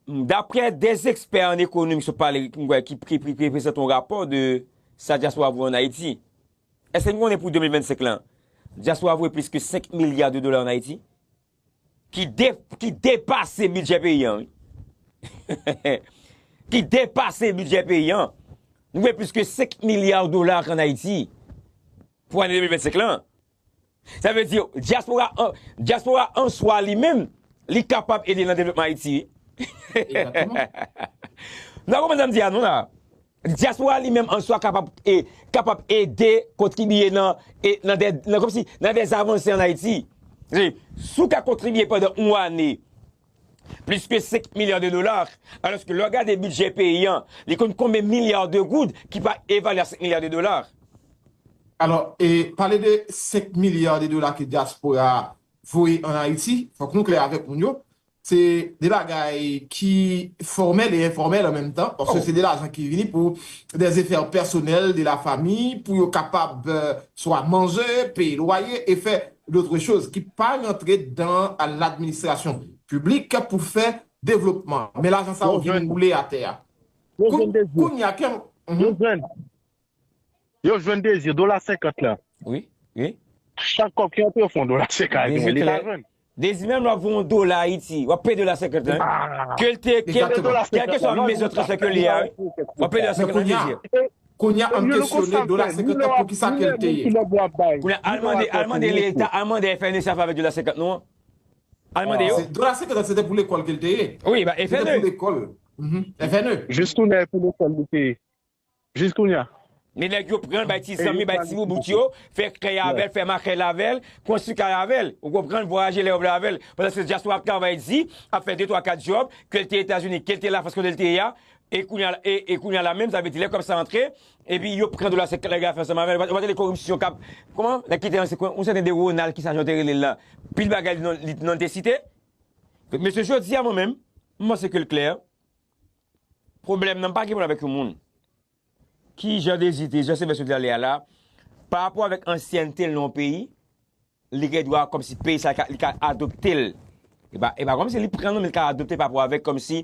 daprè de ekspè an ekonomi ki sot pale, ki, ki, ki, ki prezante yon rapò de sa dyaspora voye ann Ayiti. Èske nou konnen pou de mil vennsenk lan, dyaspora voye plis ke senk milya de dola ann Ayiti? Ki, de, ki depase bidjè peyi an, wi. Ki depase bidjè peyi an. Nou voye plis ke senk milya dola ann Ayiti pou ane de mil vennsenk lan. Sa vle di, dyaspora an, dyaspora an swa li menm, li kapab ede nan devlopman Ayiti. Egzakteman. Nou konprann sa m di a, non, la? Dyaspora li menm an swa kapab, e, kapab ede kontribiye nan, e, nan de, nan, kòmsi, nan de avanse ann Ayiti. Se, si w ka kontribiye pandan yon ane, plis ke senk milya de dola, alòske lè w gade bidjè peyi an, li konn konbyen milya de goud ki pa evalye a senk milya de dola. Alò, e, pale de senk milya de dola ke dyaspora voye ann Ayiti, fòk nou klè avèk moun yo, se de bagay ki fòmèl e enfòmèl an menm tan, paske se de lajan ki vini pou des affaires personnelles de la famille, pou yo kapab, euh, swa manje, peye lwaye e fè d'autres choses ki pa rantre dans l'administration publique pou fè devlopman. Men lajan sa yo vin woule atè a. Kounye a, yo jwenn Dezi, dola senkant lan. Wi, wi. Chak kòb ki antre, yo fè yon dola senkant. Dezi, li ka jwenn. Dezi, menm lè w ap voye yon dola Ayiti, w ap peye dola senkant lan. Ke l te, ke, kèlkeswa mezon transfè ke l ye a, wi. W ap peye dola senkant lan, Dezi. Kounye a, ann kesyone dola senkant lan, poukisa ke l te ye. Kounye a, al mande, al mande Leta, al mande F N E sa fè avèk dola senkant nou an. Al mande yo. Dola senkant lan, se te pou lekòl ke l te ye. Wi, ba, F N E. Se te pou lekòl. F N E. Jis tounen pou lekòl li te ye. Jis kounye a. Men nèg yo pran l, bay ti zanmi, bay ti boubout yo, fè krèy avè l, fè makèl avè l, konstwi kay avè l. Ou konprann, vwayaje lè yo vle avè l. Pandan se dyaspora ap travay di, ap fè de, twa, kat djòb, ke l te Etazini, ke l te Lafrans, kote l te ye a, e kounye a, e, e kounye a la menm, sa vle di lè kòb sa antre, epi yo pran dola senkant la, yo fè ansanm avè l. Ou pa tande koripsyon k ap, kòman, nèg ki te nan, se yon sèten de Ronald, ki sa jan yo te rele l la. Pil bagay li non, li non te site. Mesye, jodi a mwen menm, m panse ke l klè. Pwoblèm nan, m pa gen pwoblèm avèk yon moun. Ki jan Dezi te, jan Sylvester te ale a la, pa rapò avèk ansyènte l nan yon peyi, li gen dwa kòmsi peyi sa li ka adopte l. E pa, e pa kòmsi li pran non, men li ka adopte pa rapò avèk kòmsi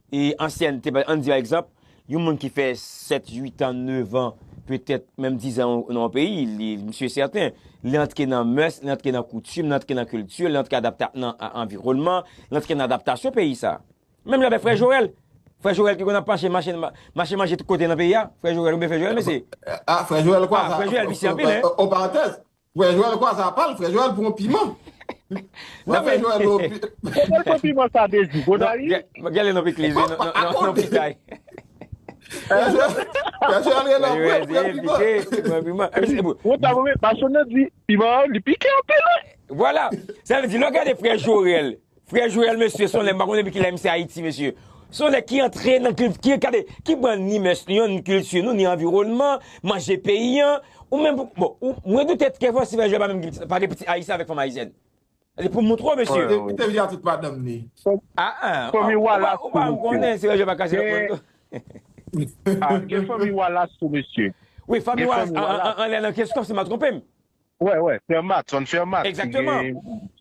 e ansyènte. Ann di pa egzanp, yon moun ki fè sèt, uit an, nèf an, petèt menm diz an nan yon peyi, li, misye sèten, li antre nan mès, li antre nan koutim, li antre nan kilti, li antre adapta, nan anviwònman, li antre nan adaptasyon peyi sa. Menm jan avèk frè Jorèl. Frè Jorèl ki konn ap mache, mache, mache manje tout kote nan peyi a. Frè Jorèl, oubyen frè Jorèl, mesye. Ah, frè Jorèl kwa sa? Frè Jorèl visye anpil, hein? An parantèz, frè Jorèl kwa sa pa l, frè Jorèl pran piman. Frè Jorèl pran piman. Kote l pran piman sa, Dezi? Gonayiv? Gade non, Pikliz, non, non, non, Pitay. Frè Jorèl gen nan pran piman. Ou ta wè, Bachonè di, piman an, li pike anpil, wi. Vwala. Sa vle di, lè w gade frè Jorèl, Frè Joel, mesye, se yon nèg, m pa konn depi kilè misye Ayiti, mesye. Se yon nèg ki antre nan kilti, ki gade, ki pran ni mès nou yo, ni kilti nou, ni anviwònman, manje peyi an. Ou menm, bon, ou, mwen doute trè fò si frè Joel pa menm gen, pa gen pitit ayisyen avèk fanm ayisyèn. Se pou m montre w, mesye. Li te vle a tout madanm li. Ah, ah. Fanmi Wallace tou, mesye. Ou pa, ou pa konnen si frè Joel pa kase lòt moun tou. Ah, gen fanmi Wallace tou, mesye. Wi, fanmi Wallace, anlè nan kesyon, si m pa twonpe m. Wè, wè, Fermat, zòn Fermat. Egzakteman.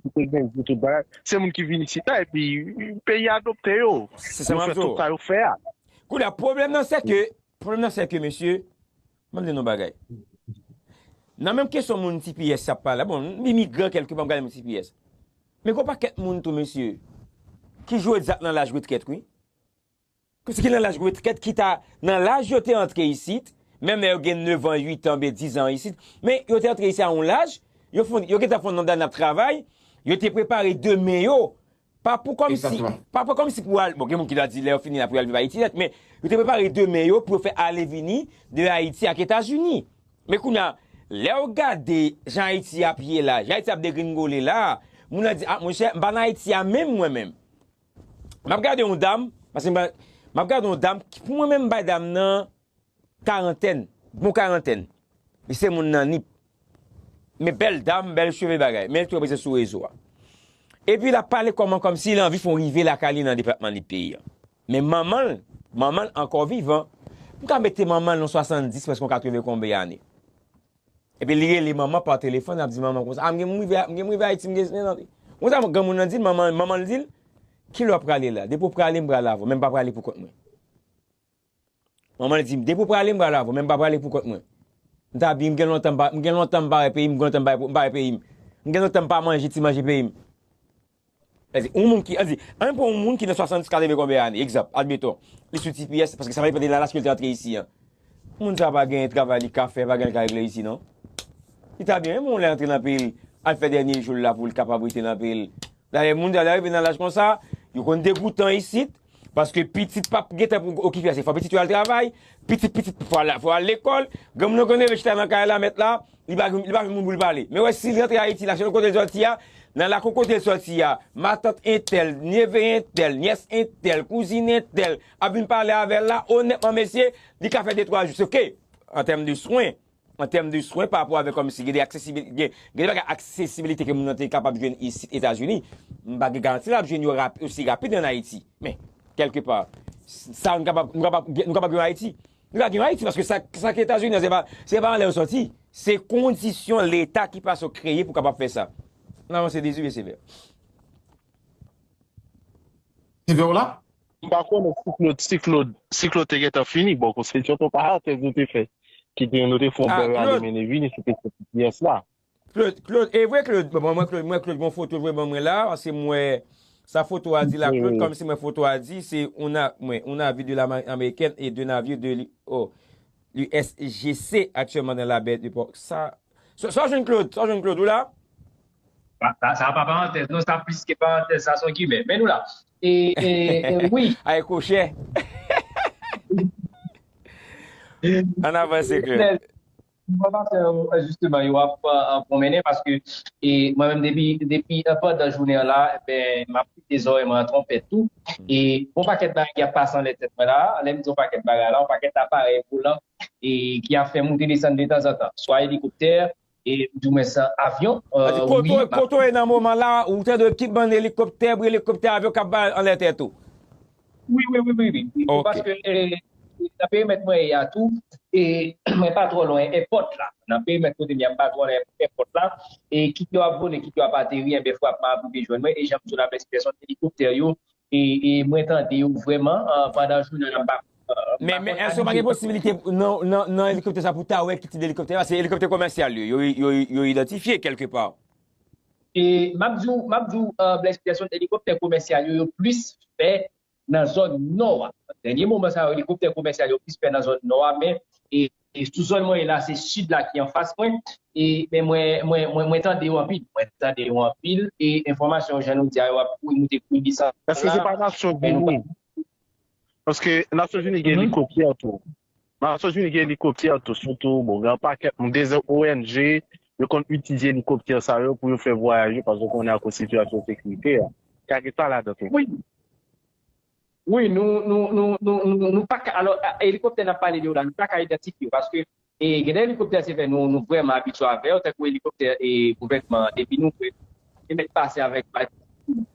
Ki te gen tout bagay. Se moun ki vin isit la, epi peyi a adopte yo. Se sa m ap di w. Yo fè tout sa yo fè a. Kounye a, pwoblèm nan, se ke, pwoblèm nan, se ke, mesye, ban m di nou yon bagay. Nan menm kesyon moun T P S ap pale la, bon, m imigran kèlke pa, m gade moun T P S. Men gon pakèt moun tou, mesye, ki jodi a nan laj retrèt, wi. Kòmsi ki nan laj retrèt, ki ta nan laj yo te antre isit, Menm lè yo gen nèf an, uit an, oubyen diz an isit. Men yo te antre isi a yon laj, yo fon, yo gentan fè yon nonb dane ap travay, yo te prepare demen yo. Pa pou kòmsi, pa pou kòmsi pou al, bon, gen moun ki ta di lè yo fini la pou yo al viv Ayiti nèt, men yo te prepare demen yo pou yo fè ale vini de Ayiti ak Etazini. Men kounye a, lè w gade jan Ayiti ap ye la, jan Ayiti ap degringole la, moun nan di, "Ah, monchè, m pa nan Ayiti a menm, mwen menm." M ap gade yon dam, paske m pa, m ap gade yon dam, ki, pou mwen menm, m bay dam nan karantèn, bon karantèn. Li se moun nan Nip. Men bèl dam, bèl cheve bagay. Men l tou reprezante sou rezo a. Epi l ap pale kòman, kòmsi li anvi fè yon rive lakay li nan depatman Nip peyi a. Men manman l, manman l ankò vivan. M ka mete manman l nan swasanndis, prèske yon katreven konbyen ane. Epi li rele manman pa telefòn, l ap di manman konsa, "Ah, m gen m rive, m gen m rive Ayiti, m gen," konsa granmoun nan di l, manman, manman l di l, "Kilè w ap prale la? Depi w prale, m prale avè w, men m pa prale pou kont mwen." Manman l di m, "Depi w prale, m prale avè w, men m pa prale pou kont mwen. M ta byen, m gen lontan m pa, m gen lontan m pa wè peyi m, m gen lontan m pa, m pa wè peyi m. M gen lontan m pa manje ti manje peyi m." Sa di, yon moun ki, an di, ann pran yon moun ki nan swasanndis, katreven konbyen ane, egzanp, admeton, li sou T P S, paske sa pa depann de nan laj ke l te antre isi an. Moun sa pa gen travay li ka fè, pa gen l ka regle isi, non. Li ta byen renmen yon lè antre nan peyi l, al fè dènye jou l la pou l kapab rete nan peyi l. Dayè, moun sa lè yo rive nan laj konsa, yo konn degoutan isit, paske pitit p ap gen tan pou okipe yo, se fò pitit yo al travay, pitit, pitit, fò al, fò al lekòl, granmoun yo konn reve chita nan kay la, mèt la, li pa, li pa jwenn moun pou l pale. Men wè, si l rantre Ayiti la, se yon kote l sòti a, nan lakou kote l sòti a, matant entèl, neve entèl, nyès entèl, kouzin entèl, ap vin pale avè l la, onètman, mesye, li ka fè de twa jou. Sòf ke, an tèm de swen, an tèm de swen, pa rapò avèk kòmsi gen de aksesibil-, gen, gen de bagay aksesibilite ke moun nan te kapab jwenn isit Etazini, m pa gen garanti l ap jwenn yo rap-, osi rapid ann Ayiti. Men, kèlkepa, sa nou kapab, nou kapab, nou kapab gen Ayiti. Nou ka gen Ayiti, paske sa, sa ki Etazini an, se pa, se pa anlè yo sòti. Se kondisyon Leta ki fason kreye pou kapab fè sa. N avanse, Dezi, Sevè. Sevè w la? M pa konnen si Claude, si Claude, si Claude te gentan fini. Bon, Konsepsyon, se yon parantèz nou te fè. Ki te, nou te fè yon bèl rale mennen vini sou kesyon T P S la. Claude, Claude, e vre, Claude, bon, mwen, Claude, mwen, Claude, gon foto l voye ban mwen la, paske mwen, sa foto a di la, Claude, kòmsi mwen foto a di, se un a-, mwen, un avion de l'armée américaine et deux navires de l'U-, oh, l'U S G C actuellement dans la baie de Port. Sa, sa, sa w jwenn Claude, sa w jwenn Claude, ou la? Sa, sa, sa pa parantèz, non, sa plis ke parantèz, sa se yon gimè. Men nou la. E, e, e, wi. Ay, kochè. Ann avanse, Claude. Enfòmasyon yo, jisteman, yo ap, eh, pwomennen paske, e, mwen menm depi, depi, eh, pandan jounen an la, enben, m ap kite zòrèy mwen an twonpèt tou. E yon pakèt bagay ki ap pase anlè tèt mwen la, lè m di yon pakèt bagay la, yon pakèt aparèy volan, e ki ap fè moute desann detanzantan. Swa elikoptè, e, dimwens avyon, eh, wi, kote w ye nan moman la, ou tande ekipman elikoptè, bri elikoptè, avyon k ap bay anlè tèt ou. Wi, wi, wi, wi, wi. Wi, paske, eh, nan perimèt mwen ye a tou, e mwen pa twò lwen èpòt la. Nan perimèt kote m ye a, m pa twò lwen èpòt la. E kit yo ap vole, kit yo ap ateri, enben, frapman ap rive jwenn mwen. E jan m di w la, men sitiyasyon elikoptè yo, e, e mwen tande yo vrèman, eh, pandan jounen an, m pa, eh, m pa konn abitye. Men, men èske pa gen posibilite nan, nan, nan elikoptè sa pou ta wè ki tip de elikoptè? Paske elikoptè komèsyal yo, yo, yo, yo idantifye kèlkepa. E m ap di w, m ap di w, eh, blèsitèsyon elikoptè komèsyal yo, yo plis fè nan zòn nò a. Dènye moman sa yo, elikoptè komèsyal yo plis fè nan zòn nò a, men, e, e sou zòn mwen ye la, se sid la ki anfas mwen, e, men mwen, mwen, mwen, mwen tande yo anpil, mwen tande yo anpil, e enfòmasyon, jan nou di a, yo ap kouri moute, kouri desann la. Èske se pa Nasyonzini? Paske Nasyonzini gen elikoptè tou. Nasyonzini gen elikoptè tou, sitou, bon, gen yon pakèt moun, de O N G, yo konn itilize elikoptè sa yo pou yo fè vwayaj yo, paske w konnen akoz sitiyasyon sekirite a. Ka gen sa ladan tou. Wi. Wi, nou, nou, nou, nou, nou, nou pa ka, alò, elikoptè n ap pale de yo la, nou pa ka idantifye yo, paske, e, gen de elikoptè, se vre, nou, nou vrèman abitye avè yo, tankou elikoptè, e, gouvènman, depi nou wè, te mèt pase avèk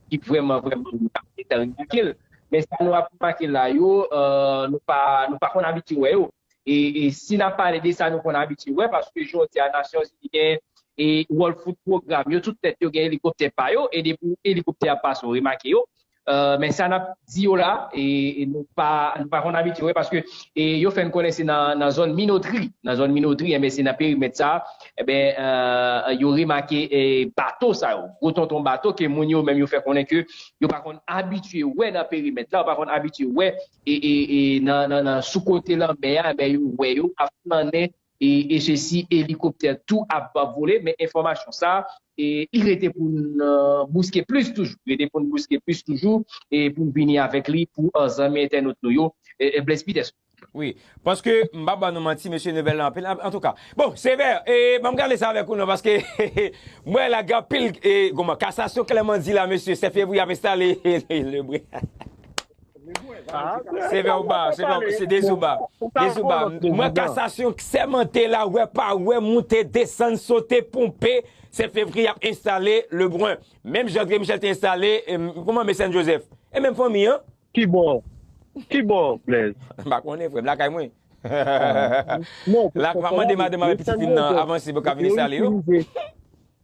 ki vrèman, vrèman, nou pa gentan remake l. Men sa nou ap remake la yo, eh, nou pa, nou pa konn abitye wè yo. E, e si n ap pale de sa nou konn abitye wè, paske jodi a Nasyonzini gen, e, World Food Program, yo tout tèt yo gen elikoptè pa yo, e depi elikoptè ap pase, w remake yo. Men sa n ap di yo la, e nou pa, nou pa konn abitye wè, paske e yo fè n konnen se nan, nan zòn Minotri, nan zòn Minotri, enben se nan perimèt sa, enben yo remake e bato sa yo, gwo tonton bato ke moun yo menm yo fè konnen ke yo pa konn abitye wè nan perimèt la, yo pa konn abitye wè e, e, e nan, nan, nan sou kote lanmè a, enben yo wè yo ap flannen e, e sesi, elikoptè tou ap vole, men enfòmasyon sa, e, li rete pou n bouske plis toujou. Li rete pou n bouske plis toujou, e pou n vini avèk li pou zanmi entènot nou yo, e, e Blaise Peterson. Wi, paske m pa ba nou manti, mesye, nouvèl la anpil. An, antouka, bon, Sevè, e, ban m gade sa avèk ou non, paske mwen la gen anpil, e, kòman, kasasyon klèman di la, mesye, sèt fevriye ap enstale Lebrun. Sevè ou ba, Sevè ou ba, se Dezouba. Dezouba, mwen kasasyon sèmante la, wè pa wè, moute, desann, sote, ponpe, sèt fevriye ap enstale Lebrun. Menm jan André Michel te enstale, kòman, Mecène Joseph. E menm fanmi an. Ki bò? Ki bò, Blaise? M pa konnen, frè m, lakay mwen. Non, la, m ap mande madanm avèk pitit fi m nan avanse pou ka vin enstale yo.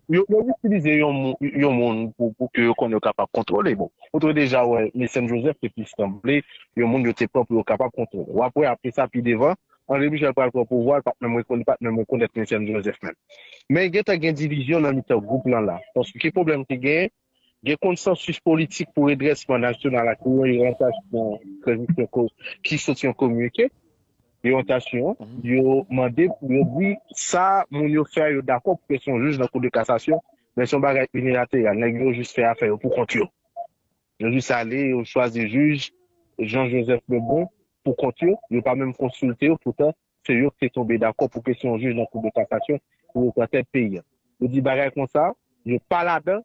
Yo, yo itilize yon, yon moun pou, pou ke yo konn yo kapab kontwole. Bon, ou te deja wè, Mecène Joseph te plis sanble yon moun yo te pran pou yo kapab kontwole. W ap wè apre sa, pi devan, André Michel pral pran pouvwa, li pa t menm rekonn-, li pa t menm rekonèt Mecène Joseph menm. Men gentan gen divizyon nan mitan gwoup lan la. Paske ki pwoblèm ki genyen? Gen konsansis politik pou redrèsman nasyonal ak yon oriyantasyon tranzisyon ki soti yon kominike. Oriyantasyon, yo mande pou yo di sa moun yo fè a, yo dakò pou ke se yon jij nan Kou de Kasasyon, men se yon bagay inilateral. Nèg yo jis fè afè yo pou kont yo. Yo jis ale, yo chwazi jij Jean Joseph Lebrun pou kont yo. Yo pa menm konsilte yo, poutan se yo ki te tonbe dakò pou ke se yon jij nan Kou de Kasasyon pou yo pran tèt peyi a. Yo di bagay konsa, yo pa ladan,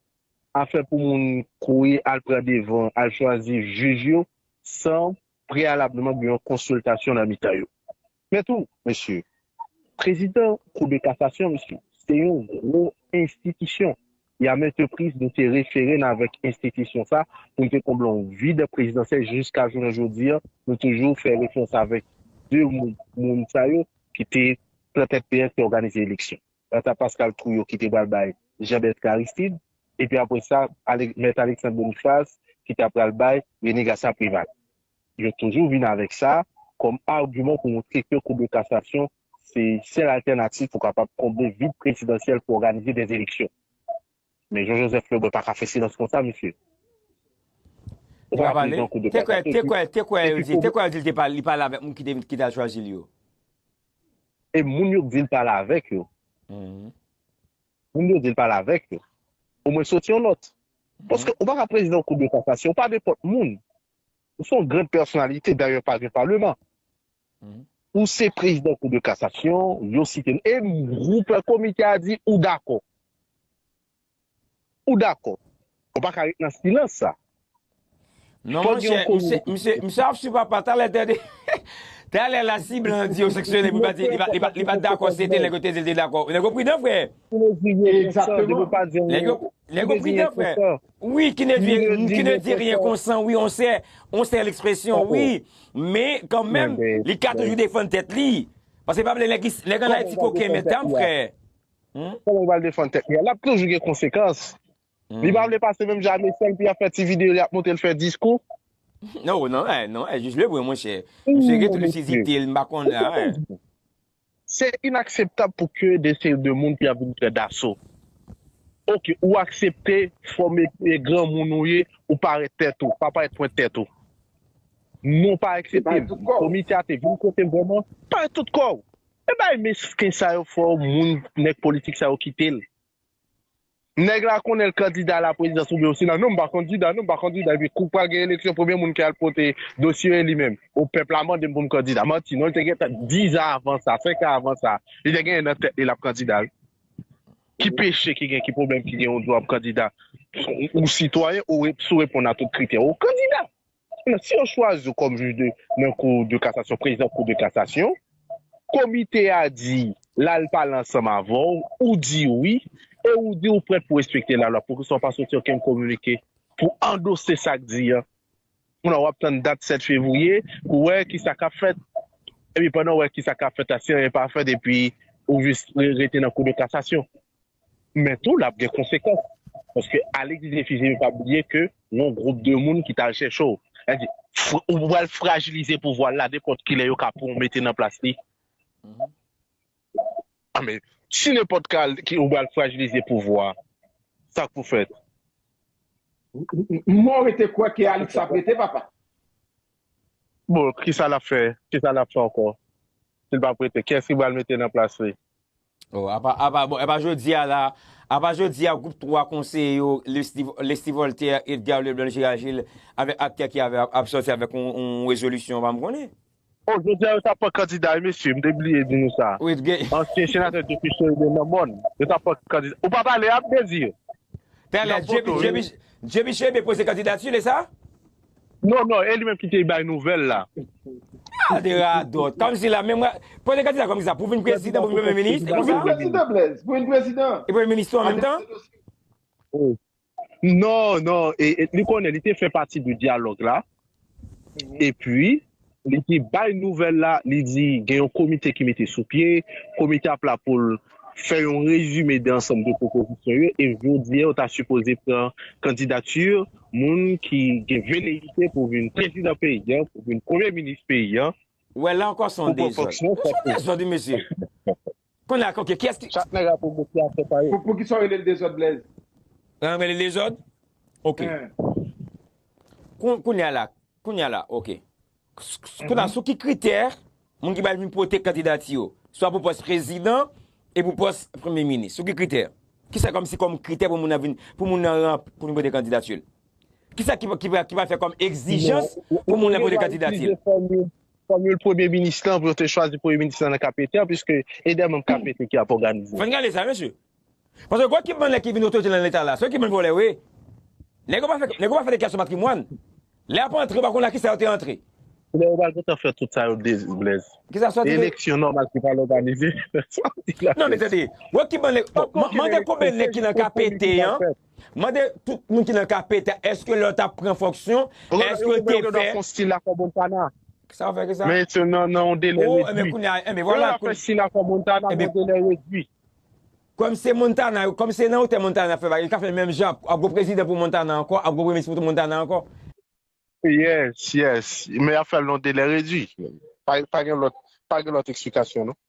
afè pou moun kouri al pran devan, al chwazi jij yo, san preyalableman gen yon konsiltasyon nan mitan yo. Men tou, mesye, prezidan Kou de Kasasyon, mesye, se yon gwo enstitisyon. E a maintes reprises, nou te refere n avèk enstitisyon sa pou n te konble yon vid prezidansyèl. Jiska jounen jodi a, nou toujou fè referans avèk de moun, moun sa yo ki te pran tèt peyi a, ki te òganize eleksyon. Anta Pascal Trouillot ki te pral bay Jean Bertrand Aristide, epi apre sa, Mèt Alexandre Boniface ki ta pral bay René Garcia Préval. Yo toujou vin avèk sa kòm agiman pou montre ke Kou de Kasasyon se sèl altènativ pou kapab konble vid prezidansyèl pou òganize dè eleksyon. Men Jean Joseph Lebrun pa ka fè silans konsa, mesye. Ou pa ka pale. Te kwè, te kwè, te kwè yo di, te kwè yo di li te pale, li pale avèk moun ki te, ki t al chwazi l yo. E moun yo k di l pale avèk yo. Moun yo di l pale avèk yo. Omwen soti yon nòt. Paske ou pa ka prezidan yon Kou de Kasasyon, ou pa nenpòt moun. Ou se yon gran pèsonalite, dayè pa gen paleman. Ou se prezidan Kou de Kasasyon, yo site l. E gwoup komite a di ou dakò. Ou dakò. Ou pa ka ret nan silans sa. Non, monchè, misye, misye, misye ap sou papa, talè, tande. Talè la, si blan di yo sanksyone, li pa t, li pa, li pa, li pa t dakò, se te nèg yo te di l te dakò. Nèg yo pridan, frè. Nèg yo, nèg yo pridan, frè. Wi, qui ne dit, qui ne dit rien consent, wi, on sait, on sait l'expression, wi. Men, kanmenm, li ka toujou defann tèt li. Paske pa bliye, nèg, nèg ann Ayiti koken, men tanm, frè. Kòman l pral defann tèt li a? L ap toujou gen konsekans. Li pa vle pase menm jan a mesye l, pou y ap fè ti videyo, y ap montre l fè diskou. Non, non, eh, non, eh, jij Lebrun, monchè. Misye gen tout lisizite l, m pa konn la, eh. Se inakseptab pou ke de seri de moun ki ap vin fè daso. Oke, ou aksepte fòme e granmoun ou ye, ou parèt tèt ou, pa parèt pwent tèt ou. Non, pa aksepte. Komite a te vin kote m vrèman, parèt tout kò w. E bay mesken sa yo fè w, moun, nèg politik sa yo kite l. Nèg la konnen l kandida laprezidans oubyen o Sena. Non, m pa kandida, non, m pa kandida. Epi kou pral gen eleksyon, premye moun ki al pote dosye e li menm. O pèp la mande m pou m kandida. Manti, non, li te gentan diz an avan sa, senk an avan sa. Li te genyen nan tèt li l ap kandida, wi. Ki peche ki gen, ki pwoblèm ki gen, ou di w ap kandida? Ou sitwayen, ou re-, si w reponn a tout kritè, ou kandida. Si yo chwazi w kòm jij de, nan Kou de Kasasyon, prezidan Kou de Kasasyon, komite a di l al pale ansanm avè w, ou di wi, e ou di ou prèt pou respekte lalwa, poukisa w pa soti okenn kominike pou andose sa k di a? Kounye a w ap tann dat sèt fevriye pou wè kisa k ap fèt. Epi pandan w wè kisa k ap fèt la, si anyen pa fèt, epi ou jis re-, rete nan Kou de Kasasyon. Men tou, l ap gen konsekans. Paske Alexis Défi, se pa bliye ke yon gwoup de moun ki t al chèche w. Sa di, fr- ou pral frajilize pouvwa l la, nenpòt kilè yo ka pran w mete nan plas li. A men, si nenpòt ka ki ou pral frajilize pouvwa, sa k pou fèt? Mwen rete kwè ke Alix ap rete, papa. Bon, kisa l ap fè? Kisa l ap fè ankò? Si l p ap rete, kiyès ki pral mete nan plas li? Oh, apa, apa, bon, epa jodi a la, apa jodi a gwoup twa konseye yo, Leslie, Leslie Voltaire, Edgar Leblanc, Gérard Gilles, avèk aktè ki avè ap sòti avèk yon, yon rezolisyon, pa m konnen. Oh, jodi a yo t ap pran kandida wi mesye, m te bliye di nou sa. Ansyen senatè Jeffrey Chérubin nan mòn, yo t ap pran kandida. Ou pa pale a, Désir? Talè, Jeffrey Chérubin poze kandidati, li sa? Non, non, e li menm ki te bay nouvèl la. Gade radòt. Kòmsi la menm, poze kandida kòmsi sa, pou vin prezidan, pou vin premye minis, e konsa? Pou vin prezidan, Blaise, pou vin prezidan. E premye minis tou an menm tan? Non, non, e, e, li konnen, li te fè pati de dyalòg la. Epi, li te bay nouvèl la, li di gen yon komite ki mete sou pye, komite ap la pou l fè yon rezime de ansanm de pwopozisyon yo, e jodi a, yo ta sipoze pran kandidati moun ki gen veleyite pou vin prezidan peyi a, pou vin premye minis peyi a. Wè, la ankò, se yon dezòd. Se yon dezòd, wi, mesye. Kounye a, ok, kiyès ki. Chak nèg ap pwomosyon a fè pa yo. Pou, pou ki sa w rele l dezòd, Blaise? An rele l dezòd? Ok. Koun- Kounye a la, kounye a la, ok. Kounye a, sou ki kritè moun ki pral vin pote kandidati yo? Swa pou pòs prezidan e pou pòs premye minis. Sou ki kritè? Kisa kòmsi kòm kritè pou moun nan vin, pou moun nan ranp, pou vin pote kandidati l? Kisa ki, ki, ki pral fè kòm egzijans pou moun nan pote kandidati l? Fòmil premye minis lan, pou yo te chwazi premye minis lan nan K P T a, piske e de manm K P T ki ap òganize. Fò n gade sa, mesye. Paske gwo ekipman nèg ki vin otorite nan leta la, se yo ki ban vòlè, wi. Nèg yo pa fè, nèg yo pa fè deklarasyon patrimwàn. Lè y ap antre, yo pa konn nan kisa yo te antre. Lè yo pral gentan fè tout sa yo, Blaise. Kisa sa te. Eleksyon nòmal ki pral òganize. Non, men tande, gwo ekipman nèg, bon, mande konbyen nèg ki nan K P T an. Mande tout moun ki nan K P T a, èske lè yo t ap pran fonksyon, èske yo te fè. Fè stil la fò Montana. Sa w fè ki sa? Men se nan, nan yon delè redwi. Ebyen, kounye a, ebyen, vwala. Lè yo fè stil la fò Montana, nan yon delè redwi. Kòm se Montana, kòm se nan wotè Montana fè bagay, yo ka fè l menm jan, ap gwo prezidan pou Montana ankò, ap gwo premye minis pou Montana ankò. Yes, yes. Men y ap fè l nan yon delè redwi. Pa, pa gen lòt, pa gen lòt eksplikasyon, non.